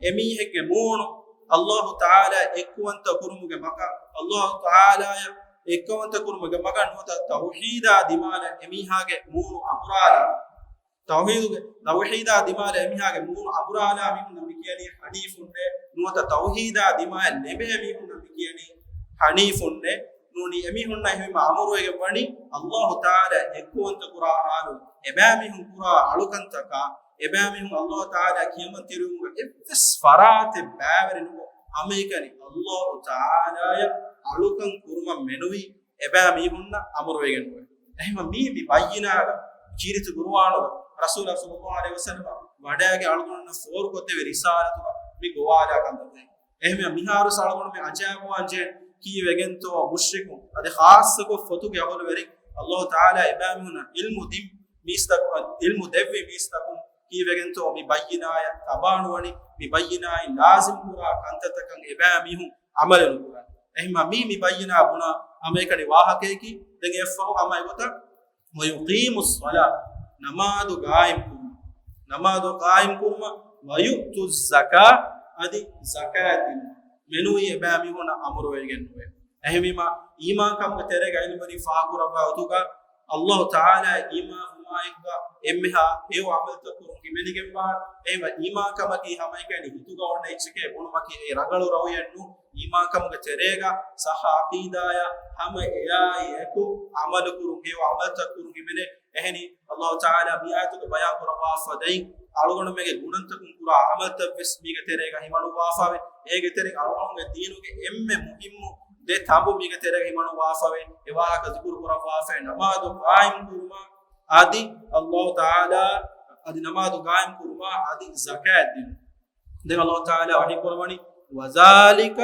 އެމީހެއްގެ މޫނު އައްލާހު ތަޢާލާ އެއްކުވަންތަ ކުރުމުގެ މަގަށް، އައްލާހު ތަޢާލާއަށް އެއްކަވަންތަ ކުރުމުގެ މަގަށް ނުވަތަ ތައުޙީދާ ދިމާލަށް އެމީހާގެ މޫނު އަނބުރާލާ. ތައުޙީދުގެ، ތައުޙީދާ ދިމާލަށް އެމީހާގެ މޫނު އަނބުރާލާ މީހުންނަށް މި ކިޔަނީ ޙަނީފުންނޭ، ނުވަތަ ތައުޙީދާ ދިމާއަށް ނެމޭ މީހުންނަށް މި ކިޔަނީ ޙަނީފުންނޭ. ނޫނީ އެމީހުންނަށް އެހެންވީމަ އަމުރުވެގެން ވަނީ އައްލާހު ތަޢާލާ އެއްކުވަންތަ ކުރާ ހާލު، އެބައިމީހުން ކުރާ އަޅުކަންތަކާ، އެބައިމީހުން އައްލާހު ތަޢާލާ ކިޔަމަންތެރިވުމުގަ އެއްވެސް ފަރާތެއް ބައިވެރި ނުކޮށް، ހަމައެކަނި އައްލާހު ތަޢާލާއަށް އަޅުކަން ކުރުމަށް މެނުވީ އެބައިމީހުންނަށް އަމުރުވެގެން ނުވޭ. އެހެންވީމަ މީ، މި ބައްޔިނާގަ ކީރިތި ޤުރުއާނުގަ ރަސޫލާ ޞައްލައްލާހު ޢަލައިހި ވަސައްލަމަ ވަޑައިގެން އަޅުގަނޑުމެންނަށް ފޯރުކޮށްދެވި ރިސާލަތުގަ މި ގޮވާލާ ކަންތައްތައް. އެހެންވެ މިހާރު އަޅުގަނޑުމެން އަޖައިބުވާންޖެހޭ ކީއްވެގެންތޯ މުޝްރިކުން އަދި ޚާއްޞަކޮށް ފޮތުގެ އަހުލުވެރިން އައްލާހު ތަޢާލާ އެބައިމީހުންނަށް ޢިލްމު ދިން މީސްތަކުން، ޢިލްމު ދެއްވި މީސްތަކުން ކީއްވެގެންތޯ މި ބައްޔިނާއަށް ތަބާނުވަނީ، މި ބައްޔިނާއިން ލާޒިމް ކުރާ ކަންތައްތަކަށް އެބައިމީހުން ޢަމަލު ނުކުރާ. އެހެންވީމަ މީ، މި ބައްޔިނާ ބުނާ ހަމައެކަނި ވާހަކަޔަކީ ދެން އެއަށްފަހު ހަމަ އެގޮތަށް وَيُقِيمُوا الصَّلَاةَ، ނަމާދު ޤާއިމް ކުރުމަށް، ނަމާދު ޤާއިމް ކުރުމަށް، وَيُؤْتُوا الزَّكَاةَ، އަދި ޒަކާތް ދިނުމަށް މެނުވީ އެބައިމީހުންނަށް އަމުރުވެގެން ނުވޭ. އެހެންވީމަ، އީމާންކަމުގެ ތެރޭގަ ޢިލްމުވެރިން ފާހަގަކުރައްވާ ގޮތުގަ، އައްލާހު ތަޢާލާ އީމާންވުމާއެކުގަ އެންމެހާ ހެޔޮ ޢަމަލުތައް ކުރުން ހިމެނިގެންވާނެ. އެހެންވެ، އީމާންކަމަކީ ހަމައެކަނި ހިތުގަ އޮންނަ އެއްޗެކޭ ބުނުމަކީ އެއީ ރަނގަޅު ރައުޔެއް ނޫން. އީމާންކަމުގެ ތެރޭގަ ޞައްޙަ ޢަޤީދާއާ ހަމަ އެއާއި އެކު ޢަމަލު ކުރުން، ހެޔޮ ޢަމަލުތައް ކުރުން ހިމެނޭ. އެހެނީ، އައްލާހު ތަޢާލާ މި އާޔަތުގަ ބަޔާން ކުރައްވާފަދައިން، އަޅުގަނޑުމެންގެ ގުނަންތަކުން ކުރާ ޢަމަލުތައް ވެސް މީގެ ތެރޭގަ ހިމަނުއްވާފަވޭ. އޭގެ ތެރެއިން އަޅުގަނޑުގެ ދީނުގެ އެންމެ މުހިއްމު ދެ ތަނބު މީގެ ތެރޭގަ ހިމަނުއްވާފަވޭ. އެ ވާހަކަ ޒިކުރު ކުރައްވާފައި، ނަމާދު ޤާއިމް ކުރުމާ އަދި އައްލާހު ތަޢާލާ، އަދި ނަމާދު ޤާއިމް ކުރުމާ އަދި ޒަކާތް ދިނުން. ދެން އައްލާހު ތަޢާލާ ވަޙީ ކުރައްވަނީ، وَذَٰلِكَ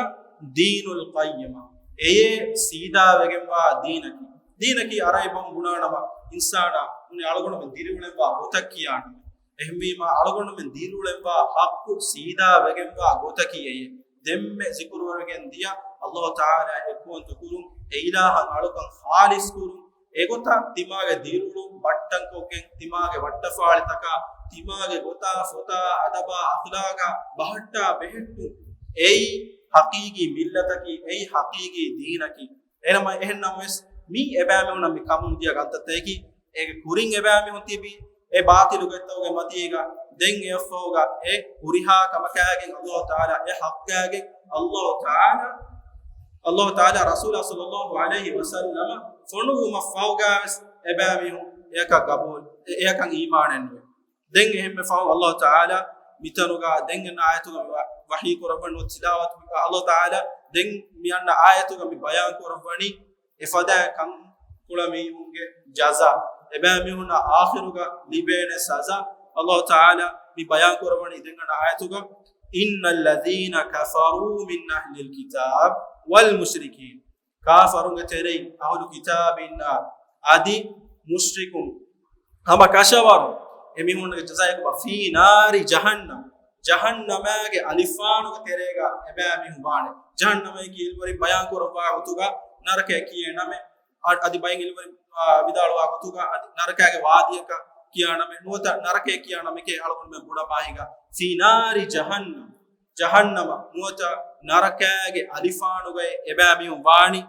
دِينُ الْقَيِّمَةِ. އެޔޭ ސީދާވެގެންވާ ދީނަކީ. ދީނަކީ ޢަރަބި ބަހުން ބުނާނަމަ، އިންސާނާ ނޫނީ އަޅުގަނޑުމެން ދިރިއުޅެންވާ ގޮތަށް ކިޔާނަމޭ. އެހެންވީމަ، އަޅުގަނޑުމެން ދިރިއުޅެންވާ ޙައްޤު ސީދާވެގެންވާ ގޮތަކީ އެޔޭ. ދެންމެ ޒިކުރުވެގެން ދިޔަ އައްލާހު ތަޢާލާ އެއްކުވަންތަ ކުރުން، އެ އިލާހަށް އަޅުކަން ޚާލިޞް ކުރުން، އެގޮތަށް ތިމާގެ ދިރިއުޅުން ބައްޓަންކޮށްގެން، ތިމާގެ ވައްޓަފާޅިތަކާ، ތިމާގެ ގޮތާ ފޮތާ އަދަބާ އަޚްލާގާ ބަހައްޓާ ބެހެއްޓުން. އެއީ ޙަޤީޤީ މިއްލަތަކީ، އެއީ ޙަޤީޤީ ދީނަކީ. އެހެންނަމަ، އެހެންނަމަވެސް މީ އެބައިމީހުންނަށް މި ކަމުނުދިޔަ ކަންތައްތަކަކީ، އޭގެ ކުރިން އެބައިމީހުން ތިބީ އެ ބާޠިލުގެ އެއްތަކުގެ މަތީގަ، ދެން އެއަށްފަހުގަ އެ ހުރިހާ ކަމަކާގެން އައްލާހު ތަޢާލާ އެ ޙައްޤާގެން އައްލާހު ތަޢާލާ، އައްލާހު ތަޢާލާ ރަސޫލާ ޞައްލައްލާހު ޢަލައިހި ވަސައްލަމަ ފޮނުއްވުމަށްފަހުގަވެސް އެބައިމީހުން އެއަކަށް ގަބޫލު، އެ-، އެއަކަށް އީމާނެއް ނުވޭ. ދެން އެހެންމެ ފަހުން އައްލާހު ތަޢާލާ މިތަނުގަ ދެން އަންނަ އާޔަތުގަ މި ވަ-، ވަޙީ ކުރައްވަން ތިލާވަތު، އައްލާހު ތަޢާލާ ދެން މި އަންނަ އާޔަތުގަ މި ބަޔާން ކުރައްވަނީ އެފަދަ ކަންކޮޅު މީހުންގެ ޖަޒާ، އެބައިމީހުންނަށް އާޚިރުގަ ލިބޭނެ ސަޒާ. އައްލާހު ތަޢާލާ މި ބަޔާން ކުރައްވަނީ ދެން އަންނަ އާޔަތުގަ، إِنَّ الَّذِينَ كَفَرُوا مِنْ أَهْلِ الْكِتَابِ وَالْمُشْرِكِينَ. ކާފަރުންގެ ތެރެއިން އަހުލު ކިތާބީންނާ އަދި މުޝްރިކުން ހަމަ ކަށަވަރު އެމީހުންގެ ޖަޒާއަކީ ފީ ނާރި ޖަހަންނަމް، ޖަހަންނަމާގެ އަލިފާނުގެ ތެރޭގަ އެބައިމީހުން ވާނެ. ޖަހަންނަމަކީ އިލްމުވެރިން ބަޔާން ކުރައްވާ ގޮތުގަ ނަރަކައަށް ކިޔޭ ނަމެއް. އަ-، އަދި ބައެއް އިލްމުވެރިން، އާ، ވިދާޅުވާ ގޮތުގަ އަދި ނަރަކައިގެ ވާދީއަކަށް ކިޔާ ނަމެއް ނުވަތަ ނަރަކައޭ ކިޔާ ނަމެކޭ އަޅުގަނޑުމެން ބުނަ ބާހީގަ ފީ ނާރި ޖަހަންނަމް، ޖަހަންނަމަ ނުވަތަ ނަރަކައިގެ އަލިފާނުގައި އެބައިމީހުން ވާނީ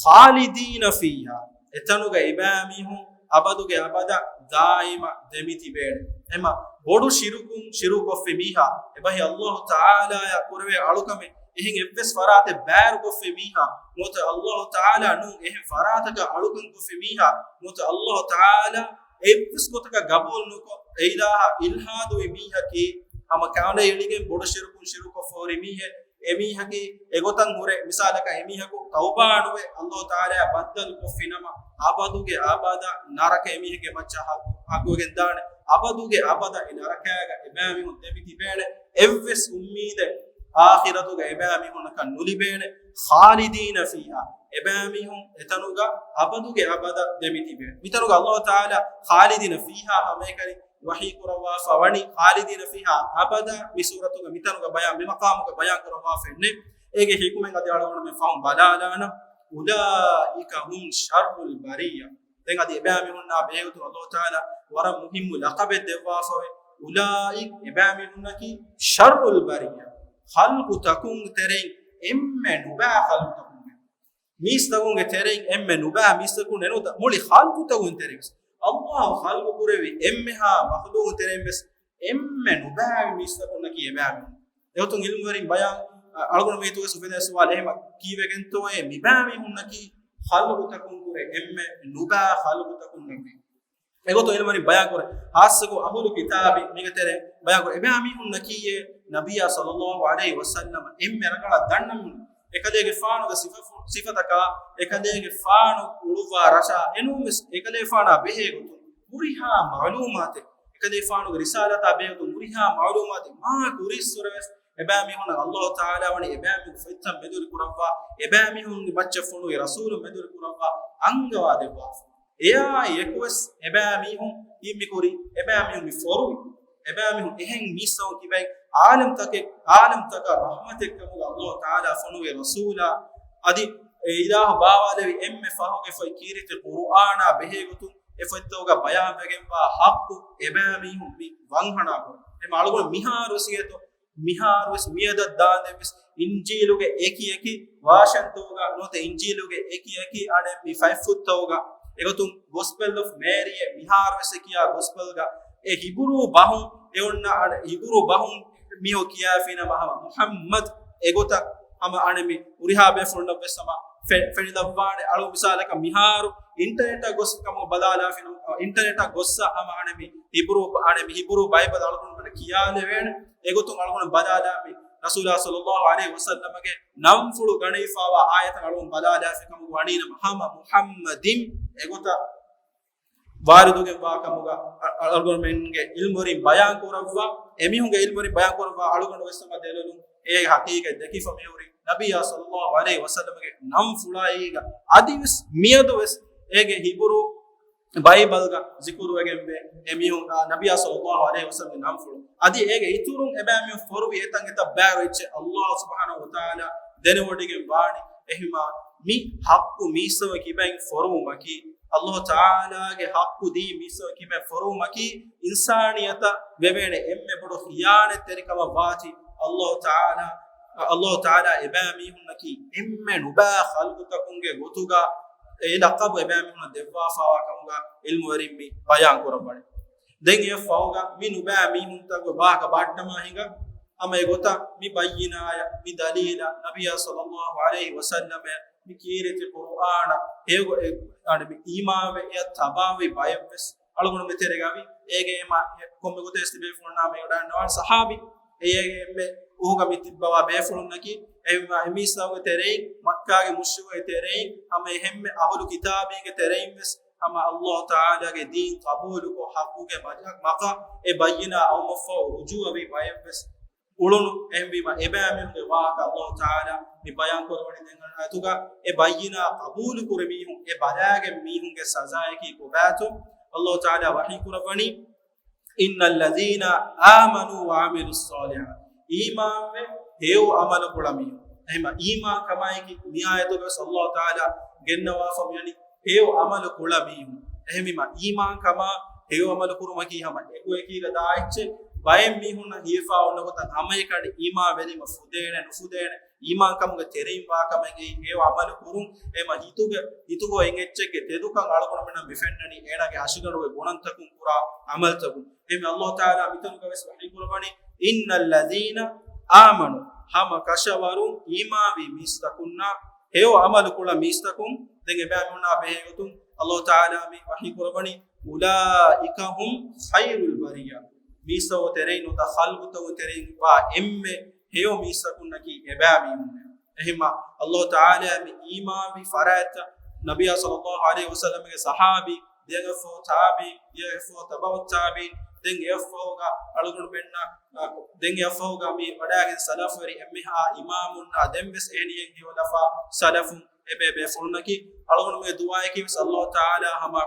ޚާލިދީނަ ފީހާ، އެތަނުގަ އެބައިމީހުން އަބަދުގެ އަބަދަށް ދާއިމަށް ދެމިތިބޭނެ. އެމަ ބޮޑު ޝިރުކުން ޝިރުކުކޮށްފި މީހާ، އެބަހީ އައްލާހު ތަޢާލާއާ ކުރެވޭ އަޅުކަމެއް އެހެން އެއްވެސް ފަރާތެއް ބައިވެރިކޮށްފި މީހާ، ނުވަތަ އައްލާހު ތަޢާލާ ނޫން އެހެން ފަރާތަކަށް އަޅުކަންކޮށްފި މީހާ، ނުވަތަ އައްލާހު ތަޢާލާ އެއްވެސް ގޮތަކަށް ގަބޫލު ނުކޮށް، އެ އިލާހަށް އިލްޙާދުވި މީހަކީ، ހަމަ ކަނޑައެޅިގެން ބޮޑު ޝިރުކުން ޝިރުކޮށްފަ ހުރި މީހެއް. އެމީހަކީ އެގޮތަށް ހުރެ، މިސާލަކަށް އެމީހަކު ތައުބާ ނުވެ އައްލާހު ތަޢާލާއާ ބައްދަލު ކޮށްފިނަމަ، އަބަދުގެ އަބަދަށް ނަރަކަ އެމީހެއްގެ މައްޗަށް ހައްގު، ހައްގުވެގެން ދާނެ. އަބަދުގެ އަބަދަށް އެ ނަރަކާގަ އެބައިމީހުން ދެމި ތިބޭނެ. އެއްވެސް އުއްމީދެއް އާޚިރަތުގަ އެބައިމީހުންނަކަށް ނުލިބޭނެ. ޚާލިދީނަ ފީހާ، އެބައިމީހުން އެތަނުގަ އަބަދުގެ އަބަދަށް ދެމި ތިބޭ. މިތަނުގަ އައްލާހު ތަޢާލާ ޚާލިދީނަ ފީހާ ހަމައެކަނި ވަޙީ ކުރައްވާފަ ވަނީ، ޚާލިދީނަ ފީހާ އަބަދާ މި ސޫރަތުގަ މިތަނުގަ ބަޔާން، މި މަޤާމުގަ ބަޔާން ކުރައްވާފައެއް ނެތް. އޭގެ ޙިކުމަތް އަދި އަޅުގަނޑުމެން ފަހުން ބަލާލާނަން. أولئك هم شر البرية. ދެން އަދި އެބައިމީހުންނާ ބެހޭގޮތުން އައްލާހު ތަޢާލާ ވަރަށް މުހިއްމު ލަޤަބެއް ދެއްވާފަވޭ. أولئك، އެބައިމީހުންނަކީ، شر البرية، ޚަލްޤުތަކުން ތެރެއިން އެންމެ ނުބައި ޚަލްޤުތަކުން. މީސްތަކުންގެ ތެރެއިން އެންމެ ނުބައި މީސްތަކުން ނެނުދަ، މުޅި ޚަލްޤުތަކުން ތެރެއިން ވެސް، އައްލާހު ޚަލްޤު ކުރެއްވި އެންމެހާ މަޚްލޫޤު ތެރެއިން ވެސް އެންމެ ނުބައި މީސްތަކުންނަކީ އެބައިމީހުން. އެގޮތުން ޢިލްމުވެރިން ބަޔާން، އަޅުގަނޑު މިތުގަސް އުފެދޭ ސުވާލު، އެހެމަ ކީއްވެގެންތޯއޭ މިބައިމީހުންނަކީ ޚަލްޤުތަކުން ކުރެ އެންމެ ނުބައި ޚަލްޤުތަކުންނަކީ؟ އެގޮތުން ޢިލްމުވެރިން ބަޔާން ކުރޭ، ޚާއްޞަކޮށް އަހުލު ކިތާބި މީގެ ތެރެ ބަޔާން ކުރޭ، އެބައިމީހުންނަކީއޭ ނަބިއްޔާ ޞައްލައްލާހު ޢަލައިހި ވަސައްލަމަ އެންމެ ރަނގަޅަށް ދަންނަ މީހުން. އެކަލޭގެފާނުގެ ސިފަ-، ސިފަތަކާ، އެކަލޭގެފާނު އުޅުއްވާ ރަށާ، އެނޫންވެސް އެކަލޭފާނާ ބެހޭގޮތުން ހުރިހާ މަޢުލޫމާތެއް، އެކަލޭފާނުގެ ރިސާލަތާ ބެހޭގޮތުން ހުރިހާ މަޢުލޫމާތެއް މާ ކުރީއްސުރެވެސް، އެބައިމީހުންނަށް އައްލާހު ތަޢާލާ ވަނީ އެބައިމީހުން ފޮތްތައް މެދުވެރި ކުރައްވާ، އެބައިމީހުންގެ މައްޗަށް ފޮނުވި ރަސޫލުން މެދުވެރި ކުރައްވާ، އަންގަވާ ދެއްވާފަ. އެއާއި އެކުވެސް އެބައިމީހުން މި ކުރި، އެބައިމީހުން މި ފޮރުވި، އެބައިމީހުން އެހެން މީސްތަކުން ކިބައިން އާލަމްތަކެއް، އާލަމްތަކަށް ރަޙްމަތެއް ކަމުގަ އައްލާހު ތަޢާލާ ފޮނުވި ރަސޫލާ، އަދި އެ އިލާހު ބާވާލެވި އެންމެ ފަހުގެ ފޮތް ކީރިތި ޤުރުއާނާ ބެހޭގޮތުން އެ ފޮތްތަކުގަ ބަޔާންވެގެންވާ ޙައްޤު އެބައިމީހުން މި ވަންހަނާ ކުރި. އެމަ އަޅުގަނޑު މިހާރުވެސް އިނގޭތޯ، މިހާރުވެސް މިއަދަށް ދާނދެންވެސް އިންޖީލުގެ އެކި އެކި ވާޝަންތަކުގަ ނުވަތަ އިންޖީލުގެ އެކި އެކި އަނެއް މި ފަތްފުށްތަކުގަ އެގޮތުން ގޮސްޕެލް އޮފް މޭރީއޭ މިހާރުވެސް ކިޔާ ގޮސްޕެލްގަ އެ ހިބުރޫ ބަހުން އެ އޮންނަ އަނެއް ހިބުރޫ ބަހުން މީހުން ކިޔާފިނަމަ ހަމަ މުޙައްމަދު އެގޮތަށް ހަމަ އަނެއް މި ހުރިހާ ބޭފުޅުންނަށްވެސް ހަމަ ފެ-، ފެނިލައްވާނެ. އަޅު މިސާލަކަށް މިހާރު އިންޓަނެޓަށް ގޮސް ކަމުގަ ބަލާލާފިނަމަ، އިންޓަނެޓަށް ގޮއްސަ ހަމަ އަނެއް މި ހިބުރޫ، އަނެއް މި ހިބުރޫ ބައިބަލް އަޅުގަނޑުމެންނަށް ކިޔާލެވޭނެ. އެގޮތުން އަޅުގަނޑު ބަލާލާ މި ރަސޫލާ ޞައްލައްލާހު ޢަލައިހި ވަސައްލަމަގެ ނަންފުޅު ގަނެވިފައިވާ އާޔަތަށް އަޅުގަނޑު ބަލާލާފި ކަމުގަ ވަނީނަމަ ހަމަ މުޙައްމަދިން އެގޮތަށް ވާރިދުވެގެންވާ ކަމުގަ އަ-، އަޅުގަނޑުމެންގެ ޢިލްމުވެރިން ބަޔާން ކުރައްވާ، އެމީހުންގެ ޢިލްމުވެރިން ބަޔާން ކުރައްވާ އަޅުގަނޑު ވެސް ހަމަ ދެލޮލުން އޭގެ ޙަޤީޤަތް ދެކިފަ މިހުރި ނަބިއްޔާ ޞައްލައްލާހު ޢަލައިހި ވަސައްލަމަގެ ނަންފުޅާއީގަ އަދިވެސް މިއަދުވެސް އޭގެ ހިބުރޫ ބައިބަލްގަ ޒިކުރުވެގެންވޭ އެމީހުން، އާ، ނަބިއްޔާ ޞައްލައްލާހު ޢަލައިހި ވަސައްލަމްގެ ނަންފުޅު. އަދި އޭގެ އިތުރުން އެބައިމީހުން ފޮރުވި އެތަން އެތައް ބައިވެއްޗެއް އައްލާހު ސުބްޙާނަހު ވަތަޢާލާ ދެނެވޮޑިގެން ވާނެ. އެހެމާ މި ޙައްޤު މީސްތަކުން ކިބައިން ފޮރުވުމަކީ، އައްލާހު ތަޢާލާގެ ޙައްޤު ދީ މީސްތަކުން ކިބައިން ފޮރުވުމަކީ، އިންސާނިއްޔަތަށް ވެވޭނެ އެންމެ ބޮޑު ޚިޔާނަތްތެރިކަމަށް ވާތީ. އައްލާހު ތަޢާލާ، އައްލާހު ތަޢާލާ އެބައިމީހުންނަކީ އެންމެ ނުބައި ޚަލްޤުތަކުންގެ ގޮތުގަ އެ ލަޤަބު އެބައިމީހުންނަށް ދެއްވާފައިވާ ކަމުގަ ޢިލްމުވެރިން މި ބަޔާން ކުރައްވަނީ. ދެން އެއަށް ފަހުގަ މި ނުބައި މީހުންތަކުގެ ވާހަކަ ބަހައްޓަމާ ހިނގާ، ހަމަ އެގޮތަށް މި ބައްޔިނާޔަށް، މި ދަލީލަށް، ނަބިއްޔާ ޞައްލައްލާހު ޢަލައިހި ވަސައްލަމަށް، މި ކީރިތި ޤުރުއާނަށް، އެ، އެ، އަނެއް މި އީމާންވެ އެއަށް ތަބާވި ބައެއްވެސް އަޅުގަނޑު މި ތެރޭގަ ވި. އޭގެ މަ-، ކޮންމެ ގޮތެއް ތިބޭފުޅުންނާ މި ވަޑައިގަންނަވާނެ ޞަޙާބީ. އޭގެ އެންމެ އުހުގަ މި ތިއްބަވާ ބޭފުޅުންނަކީ، އެ މަ-، އެ މީސްތަކުގެ ތެރެއިން، މައްކާގެ މުޝްރިކުންގެ ތެރެއިން، ހަމަ އެހެންމެ އަހުލު ކިތާބީންގެ ތެރެއިން ވެސް ހަމަ އައްލާހު ތަޢާލާގެ ދީން ޤަބޫލުކޮށް، ޙައްޤުގެ މަ-، މަޤަ އެ ބައްޔިނާ އައުމަށްފަހު ރުޖޫޢަ ވި ބައެއްވެސް އުޅުނު. އެހެންވީމަ، އެބައިމީހުންގެ ވާހަކަ އައްލާހު ތަޢާލާ މި ބަޔާން ކުރައްވަނީ ދެން އަން އާޔަތުގަ، އެ ބައްޔިނާ ޤަބޫލު ކުރި މީހުން، އެ ބަލާގެން މީހުންގެ ސަޒާޔަކީ ކޮބާތޯ؟ އައްލާހު ތަޢާލާ ވަޙީ ކުރައްވަނީ، إن الذين آمنوا وعملوا الصالحات، އީމާންވެ ހެޔޮ ޢަމަލު ކުޅަ މީހުން. އެހެންމަ، އީމާން ކަމާއެކީ މި އާޔަތުގަ ވެސް އައްލާހު ތަޢާލާ ގެންނަވާފަ މިވަނީ ހެޔޮ ޢަމަލު ކުޅަ މީހުން. އެހެންވީމަ، އީމާން ކަމާ ހެޔޮ ޢަމަލު ކުރުމަކީ ހަމަ އެކު އެކީގަ ދާ އެއްޗެއް. ބައެއް މީހުންނަށް ހީފާ އޮންނަ ގޮތަށް ހަމައެކަނި އީމާން ވެލީމަ ފުދޭނެ ނުފުދޭނެ، އީމާން ކަމުގެ ތެރެއިން ވާ ކަމެއްގައި ހެޔޮ ޢަމަލު ކުރުން. އެމަ ހިތުގެ، ހިތުގަ އޮތް އެއްޗެއްގެ ތެދުކަން އަޅުގަނޑުމެންނަށް މި ފެންނަނީ އޭނާގެ އަށިގަނޑުގެ ގުނަންތަކުން ކުރާ ޢަމަލުތަކުން. އެހެންވެ، އައްލާހު ތަޢާލާ މިތަނުގަ ވެސް ވަޙީ ކުރައްވަނީ، إن الذين آمنوا، ހަމަ ކަށަވަރުން އީމާންވި މީސްތަކުންނާ ހެޔޮ ޢަމަލު ކުޅަ މީސްތަކުން، ދެން އެބައިމީހުންނާ ބެހޭގޮތުން އައްލާހު ތަޢާލާ މި ވަޙީ ކުރައްވަނީ، أولئك هم خير البرية. މީސްތަކުގެ ތެރެއިން ނުވަތަ ޚަލްޤުތަކުގެ ތެރެއިން ވާ އެންމެ ހެޔޮ މީސްތަކުންނަކީ އެބައިމީހުން. އެހެންމަ ﷲ ތަޢާލާ މި އީމާންވި ފަރާތްތައް ނަބިއްޔާ ޞައްލަﷲ ޢަލައިހި ވަސައްލަމްގެ ޞަޙާބީ، ދެން އެއަށްފަހު ތާބިޢީން، ދެން އެއަށްފަހު ތަބަޢު ތާބިޢީން، ދެން އެއަށްފަހުގަ އަޅުގަނޑުމެންނަށް، ދެން އެއަށްފަހުގަ މި ވަޑައިގެން ސަލަފުވެރި އެންމެހާ އިމާމުންނާ ދެން ވެސް އެހެނިހެން ހެޔޮލަފާ ސަލަފުން އެބޭބޭފުޅުންނަކީ އަޅުގަނޑުމެންގެ ދުޢާއަކީ ވެސް ﷲ ތަޢާލާ ހަމަ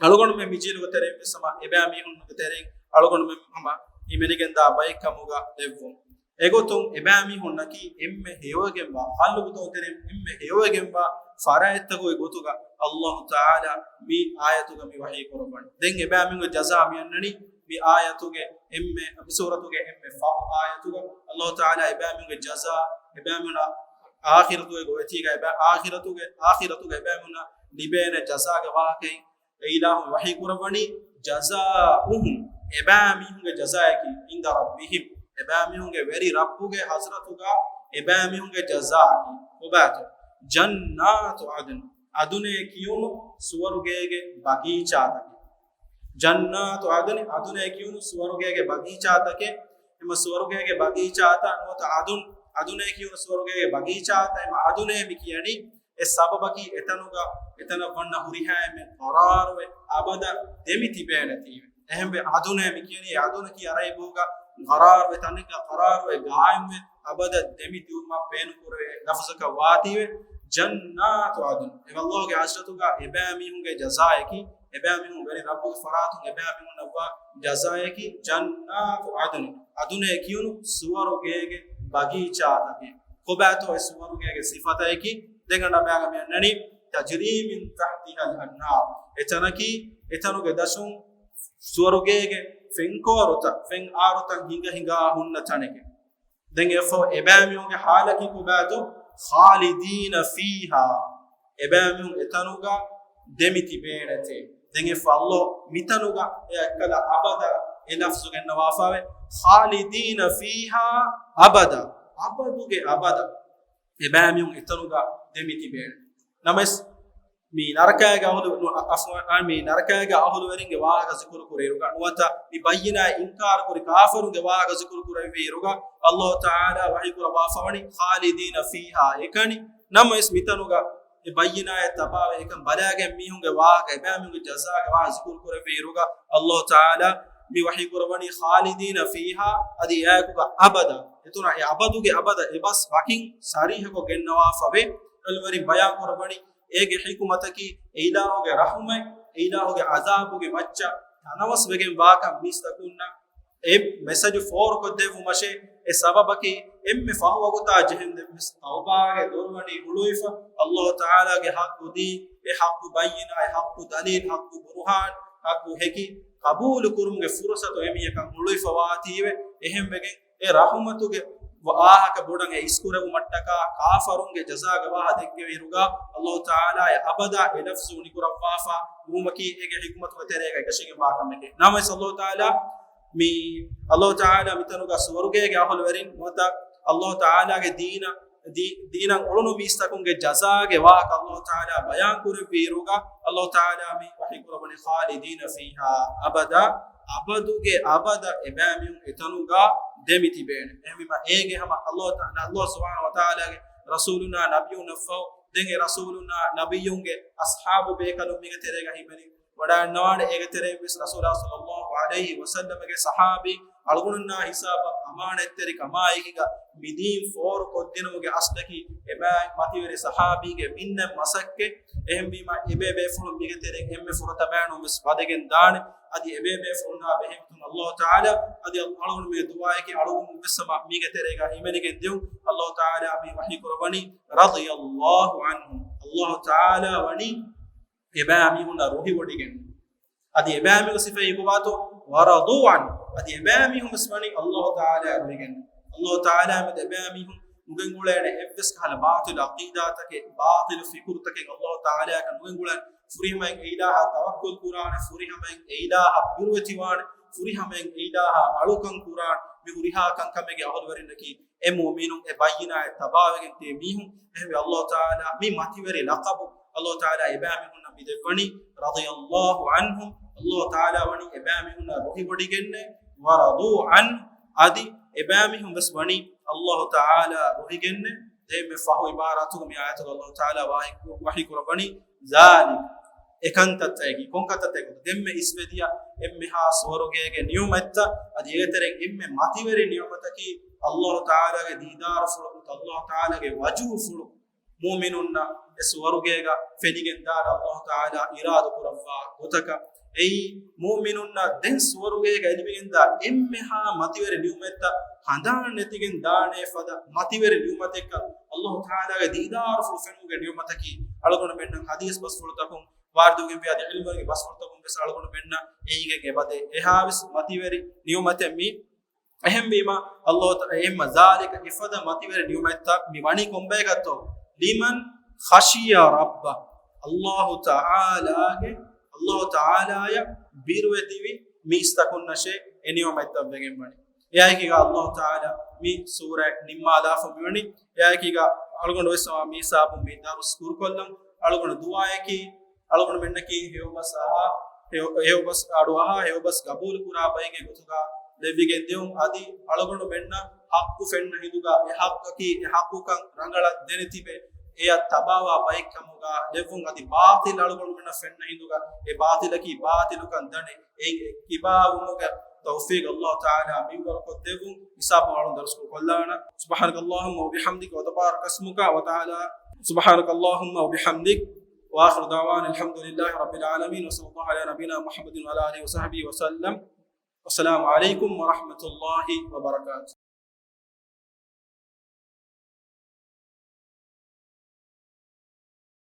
އަޅުގަނޑުމެން މި ޖީލުގެ ތެރެއިން ވެސް ހަމަ އެބައިމީހުންގެ ތެރެއިން އަޅުގަނޑުމެން ހަމަ ހިމެނިގެންދާ ބައެއްކަމުގަ ދެއްވުން. އެގޮތުން އެބައިމީހުންނަކީ އެންމެ ހެޔޮވެގެންވާ، ޚަލްޤުތަކުގެ ތެރެއިން އެންމެ ހެޔޮވެގެންވާ ފަރާތްތަކުގެ ގޮތުގަ ﷲ ތަޢާލާ މި އާޔަތުގަ މި ވަޙީ ކުރައްވަނީ. ދެން އެބައިމީހުންގެ ޖަޒާ މި އަންނަނީ މި އާޔަތުގެ އެންމެ، މި ސޫރަތުގެ އެންމެ ފަހު އާޔަތުގަ ﷲ ތަޢާލާ އެބައިމީހުންގެ ޖަޒާ، އެބައިމީހުންނަށް އާޚިރަތުގެ ގޮވެތީގަ އެބަ-، އާޚިރަތުގެ، އާޚިރަތުގަ އެބައިމީހުންނަށް ލިބޭނެ ޖަޒާގެ ވާހަކައި އެ އިލާހު ވަޙީ ކުރައްވަނީ، جزاؤهم، އެބައިމީހުންގެ ޖަޒާއަކީ، عند ربهم، އެބައިމީހުންގެ ވެރި ރައްބުގެ ޙަޟްރަތުގަ އެބައިމީހުންގެ ޖަޒާއަކީ ކޮބާތޯ؟ جنات عدن، ޢަދުނޭ ކިޔުނު ސުވަރުގޭގެ ބަގީޗާތަކެއް. جنات عدن، ޢަދުނޭ ކިޔުނު ސުވަރުގޭގެ ބަގީޗާތަކެއް. އެމަ ސުވަރުގޭގެ ބަގީޗާތައް ނުވަތަ ޢަދުން، ޢަދުނޭ ކިޔުނު ސުވަރުގޭގެ ބަގީޗާތައް. އެމަ ޢަދުނޭ މި ކިޔަނީ އެ ސަބަބަކީ އެތަނުގަ، އެތަނަށް ވަންނަ ހުރިހާ އެންމެ ޤަރާރުވެ އަބަދަށް ދެމި ތިބޭނެތީވެ. އެހެންވެ، ޢަދުނޭ މި ކިޔަނީ، ޢަދުނަކީ ޢަރަބިބަހުގަ ޤަރާރުވެ ތަނެއްގަ ޤަރާރުވެ ޤާއިމްވެ އަބަދަށް ދެމި ތިބުމަށް ބޭނުންކުރެވޭ ލަފުޒަކަށް ވާތީވެ. جنات عدن، އެ ﷲ ގެ ޙަޟްރަތުގަ އެބައިމީހުންގެ ޖަޒާއަކީ، އެބައިމީހުން ވެރި ރައްބުގެ ފަރާތުން އެބައިމީހުންނަށްވާ ޖަޒާއަކީ، جنات عدن، ޢަދުނޭ ކިޔުނު ސުވަރުގޭގެ ބަގީޗާތަކެއް. ކޮބާތޯ އެ ސުވަރުގޭގެ ސިފަތަކަކީ؟ ދެން އަންނަ ބަޔަކަށް މި އަންނަނީ، تجري من تحتها الأنهار، އެތަނަކީ، އެތަނުގެ ދަށުން ސުވަރުގޭގެ ފެންކޯރުތައް، ފެން އާރުތައް ހިނގަ ހިނގާ ހުންނަ ތަނެކެއް. ދެން އެއަށްފަހު އެބައިމީހުންގެ ޙާލަކީ ކޮބާތޯ؟ خالدين فيها، އެބައިމީހުން އެތަނުގަ ދެމި ތިބޭނެތޭ. ދެން އެއަށްފަހު މިތަނުގަ އެ އެއްކަލަ އަބަދަށް އެ ލަފްޒު ގެންނަވާފައިވެ، خالدين فيها أبدا، އަބަދުގެ އަބަދަށް އެބައިމީހުން އެތަނުގަ ދެމި ތިބޭނެ. ނަމަވެސް، މި ނަރަކައިގެ އަހުލު، ނު-، އަ-، އަފްވާން، މި ނަރަކައިގެ އަހުލުވެރިންގެ ވާހަކަ ޒިކުރު ކުރިއިރުގަ ނުވަތަ މި ބައްޔިނާތް އިންކާރު ކުރި ކާފަރުންގެ ވާހަކަ ޒިކުރު ކުރެއްވިއިރުގަ، ﷲ ތަޢާލާ ވަޙީ ކުރައްވާފަވަނީ خالدين فيها އެކަނި. ނަމަވެސް މިތަނުގަ އެ ބައްޔިނާތް ތަބާވެ އެކަން ބަލާގެން މީހުންގެ ވާހަކަ، އެބައިމީހުންގެ ޖަޒާގެ ވާހަކަ ޒިކުރު ކުރެއްވިއިރުގަ، ﷲ ތަޢާލާ މި ވަޙީ ކުރައްވަނީ خالدين فيها، އަދި އެއާއެކުގަ އަބަދަށް. އެތުނާ އެ އަބަދުގެ އަބަދަށް އެބަސް ވަކިން ޞަރީޙަކޮށް ގެންނަވާފަވޭ. ޢިލްމުވެރިން ބަޔާން ކުރައްވަނީ އޭގެ ޙިކުމަތަކީ އެ އިލާހުގެ ރަޙުމަތް، އެ އިލާހުގެ ޢަޛާބުގެ މައްޗަށް ތަނަވަސް ވެގެން ވާކަން މީސްތަކުންނަށް އެ މެސެޖު ފޯރުކޮށްދެއްވުމަށޭ. އެ ސަބަބަކީ އެންމެ ފަހު ވަގުތާ ޖެހެންދެން ވެސް ތައުބާގެ ދޮރު ވަނީ ހުޅުވިފަ، ﷲ ތަޢާލާގެ ޙައްޤު ދީ، އެ ޙައްޤު ބައްޔިނާ، އެ ޙައްޤު ދަލީލް، ޙައްޤު ބުރުހާން، ޙައްޤު ހެކި ޤަބޫލު ކުރުމުގެ ފުރުޞަތު އެމީހަކަށް ހުޅުވިފަވާތީވެ. އެހެންވެގެން އެ ރަޙުމަތުގެ ވާހަކަ ބޮޑަށް އެ އިސްކުރެވުމަށްޓަކާ ކާފަރުންގެ ޖަޒާގެ ވާހަ ދެއްކެވިއިރުގަ، ﷲ ތަޢާލާ އެ އަބަދާ އެ ލަފްޒު އުނިކުރައްވާފަ ވުމަކީ އޭގެ ޙިކުމަތުގެ ތެރޭގަ އެކަށީގެންވާ ކަމެކޭ. ނަމަވެސް ﷲ ތަޢާލާ މި، ﷲ ތަޢާލާ މިތަނުގަ ސުވަރުގޭގެ އަހުލުވެރިން ނުވަތަ ﷲ ތަޢާލާގެ ދީނަށް، ދީ-، ދީނަށް އުޅުނު މީސްތަކުންގެ ޖަޒާގެ ވާހަކަ ﷲ ތަޢާލާ ބަޔާން ކުރެއްވިއިރުގަ، ﷲ ތަޢާލާ މި ވަޙީ ކުރައްވަނީ خالدين فيها أبدا، އަބަދުގެ އަބަދަށް އެބައިމީހުން އެތަނުގަ ދެމި ތިބޭނެ. އެހެންވީމަ އޭގެ ހަމަ ﷲ ތަ-، ﷲ ސުބްޙާނަހޫ ވަތަޢާލާގެ ރަސޫލުންނާ ނަބިއްޔުންނަށްފަހު، ދެން އެ ރަސޫލުންނާ ނަބިއްޔުންގެ އަޞްޙާބު ބޭކަލުން މީގެ ތެރޭގަ ހިމެނި ވަޑައިގަންނަވާނެ. އޭގެ ތެރެއިން ވެސް ރަސޫލާ ޞައްލަﷲ ޢަލައިހި ވަސައްލަމަގެ ޞަޙާބީ އަޅުގަނޑުންނާ ހިސާބަށް އަމާނަތްތެރިކަމާއެކީގަ މިދީން ފޯރު ކޮށްދިނުމުގެ އަސްލަކީ އެބައި މަތިވެރި ޞަޙާބީގެ މިންނަ މަސައްކަތް. އެހެންވީމަ އެބޭ ބޭފުޅުން މީގެ ތެރެއިން އެންމެ ފުރަތަމައިން ވެސް ވަދެގެން ދާނެ. އަދި އެބޭ ބޭފުޅުންނާ ބެހޭގޮތުން ﷲ ތަޢާލާ އަދި އަޅުގަނޑުމެންގެ ދުޢާއަކީ އަޅުގަނޑު ވެސް ހަމަ މީގެ ތެރޭގަ ހިމެނިގެން ދިޔުން. ﷲ ތަޢާލާ މި ވަޙީ ކުރައްވަނީ رضي الله عنهم، ﷲ ތަޢާލާ ވަނީ އެބައިމީހުންނަށް ރުހިވޮޑިގެން. އަދި އެބައިމީހުންގެ ސިފައަކީ ކޮބާތޯ؟ ورضوا عنه، އަދި އެބައިމީހުން ވެސް ވަނީ ﷲ ތަޢާލާ ރުހިގެން. ﷲ ތަޢާލާ މެދު އެބައިމީހުން ނުގެންގުޅޭނެ އެއްވެސް ކަހަލަ ބާޠިލު ޢަޤީދާތަކެއް، ބާޠިލު ފިކުރުތަކެއް ﷲ ތަޢާލާއަކަށް ނުގެންގުޅޭނެ. ފުރިހަމައިން އެ އިލާހަށް ތަވައްކުލް ކުރާނެ، ފުރިހަމައިން އެ އިލާހަށް ބިރުވެތިވާނެ، ފުރިހަމައިން އެ އިލާހަށް އަޅުކަން ކުރާނެ. މި ހުރިހާ ކަންކަމެއްގެ އަހުލުވެރިންނަކީ އެ މުއުމިނުން އެ ބައްޔިނާތް ތަބާވެގެން ދިޔަ މީހުން. އެހެންވެ ﷲ ތަޢާލާ މި މަތިވެރި ލަޤަބު ﷲ ތަޢާލާ އެބައިމީހުންނަށް މި ދެއްވަނީ رضي الله عنهم، ﷲ ތަޢާލާ ވަނީ އެބައިމީހުންނަށް ރުހިވޮޑިގެންނޭ. ވަރަޟޫ ޢަން، އަދި އެބައިމީހުން ވެސް ވަނީ ﷲ ތަޢާލާ ރުހިގެންނޭ. ދެންމެ ފަހު ޢިބާރާތުގަ މި އާޔަތުގަ ﷲ ތަޢާލާ ވާހި، ވަޙީ ކުރައްވަނީ، ޒާލިކަ، އެކަންތައްތައް އެކީ، ކޮންކަންތައްތައް އެކީ، ދެންމެ އިސްވެދިޔަ އެންމެހާ ސުވަރުގޭގެ ނިޢުމަތްތައް، އަދި އޭގެތެރެއިން އެންމެ މަތިވެރި ނިޢުމަތަކީ ﷲ ތަޢާލާގެ ދީދާރުފުޅު، ﷲ ތަޢާލާގެ ވަޖުހުފުޅު މުއުމިނުންނަށް އެ ސުވަރުގޭގަ ފެނިގެންދާނެ ﷲ ތަޢާލާ އިރާދަ ކުރައްވާ ގޮތަކަށް. އެއީ މުއުމިނުންނަށް ދެން ސުވަރުގޭގަ ލިބިގެންދާ އެންމެހާ މަތިވެރި ނިޢުމަތްތައް ހަނދާން ނެތިގެން ދާނެ ފަދަ މަތިވެރި ނިޢުމަތެއްކަން، ﷲ ތަޢާލާގެ ދީދާރުފުޅު ފެނުމުގެ ނިޢުމަތަކީ. އަޅުގަނޑުމެންނަށް ޙަދީޘް ބަސްފުޅުތަކުން ވާރިދުވެގެންވި، އަދި ޢިލްމުވެރިންގެ ބަސްފުޅުތަކުން ވެސް އަޅުގަނޑުމެންނަށް އެއީގެން އެބަދޭ. އެހާވެސް މަތިވެރި ނިޢުމަތެއް މީ. އެހެންވީމަ، ﷲ ތަ-، އެހެންމަ ޒާލިކަ، އެފަދަ މަތިވެރި ނިޢުމަތްތައް މި ވަނީ ކޮންބައިގަތޯ؟ ލިމަން ޚަޝިޔަ ރައްބަ. ﷲ ތަޢާލާގެ، ﷲ ތަޢާލާޔަށް ބިރުވެތިވި މީސްތަކުންނަށޭ އެ ނިޢުމަތްތައް ވެގެން ވަނީ. އެއާއެކީގަ ﷲ ތަޢާލާ މި ސޫރަތް ނިންމާލާފަ މިވަނީ. އެއާއެކީގަ އަޅުގަނޑު ވެސް މި ހިސާބުން މި ދަރުސް ކުރުކޮށްލަން. އަޅުގަނޑު ދުޢާއަކީ، އަޅުގަނޑުމެންނަކީ ހެޔޮބަސް އަހާ، ހެޔޮ-، ހެޔޮބަސް އަޑުއަހާ، ހެޔޮބަސް ގަބޫލު ކުރާ ބައެއްގެ ގޮތުގަ ލެއްވިގެން ދިޔުން. އަދި އަޅުގަނޑުމެންނަށް ޙައްޤު ފެންނަ ހިނދުގަ، އެ ޙައްޤަކީ އެ ޙައްޤުކަން ރަނގަޅަށް ދެނެތިބެ އެޔަށް ތަބާވާ ބައެއްކަމުގަ ލެއްވުން. އަދި ބާޠިލް އަޅުގަނޑުމެންނަށް ފެންނަ ހިނދުގަ އެ ބާޠިލަކީ ބާޠިލުކަން ދަނެ އެއިން އެއްކިބާވުމުގެ ތައުފީޤު ﷲ ތަޢާލާ މިންވަރު ކޮށްދެއްވުން. ހިސާބު އަޅުން ދަރުސްކޮށް ކޮށްލާނަ. سبحانك اللهم وبحمدك وتبارك اسمك وتعالى، سبحانك اللهم وبحمدك، وآخر دعوانا الحمد لله رب العالمين، وصلى الله على نبينا محمد وعلى آله وصحبه وسلم. والسلام عليكم ورحمة الله وبركاته.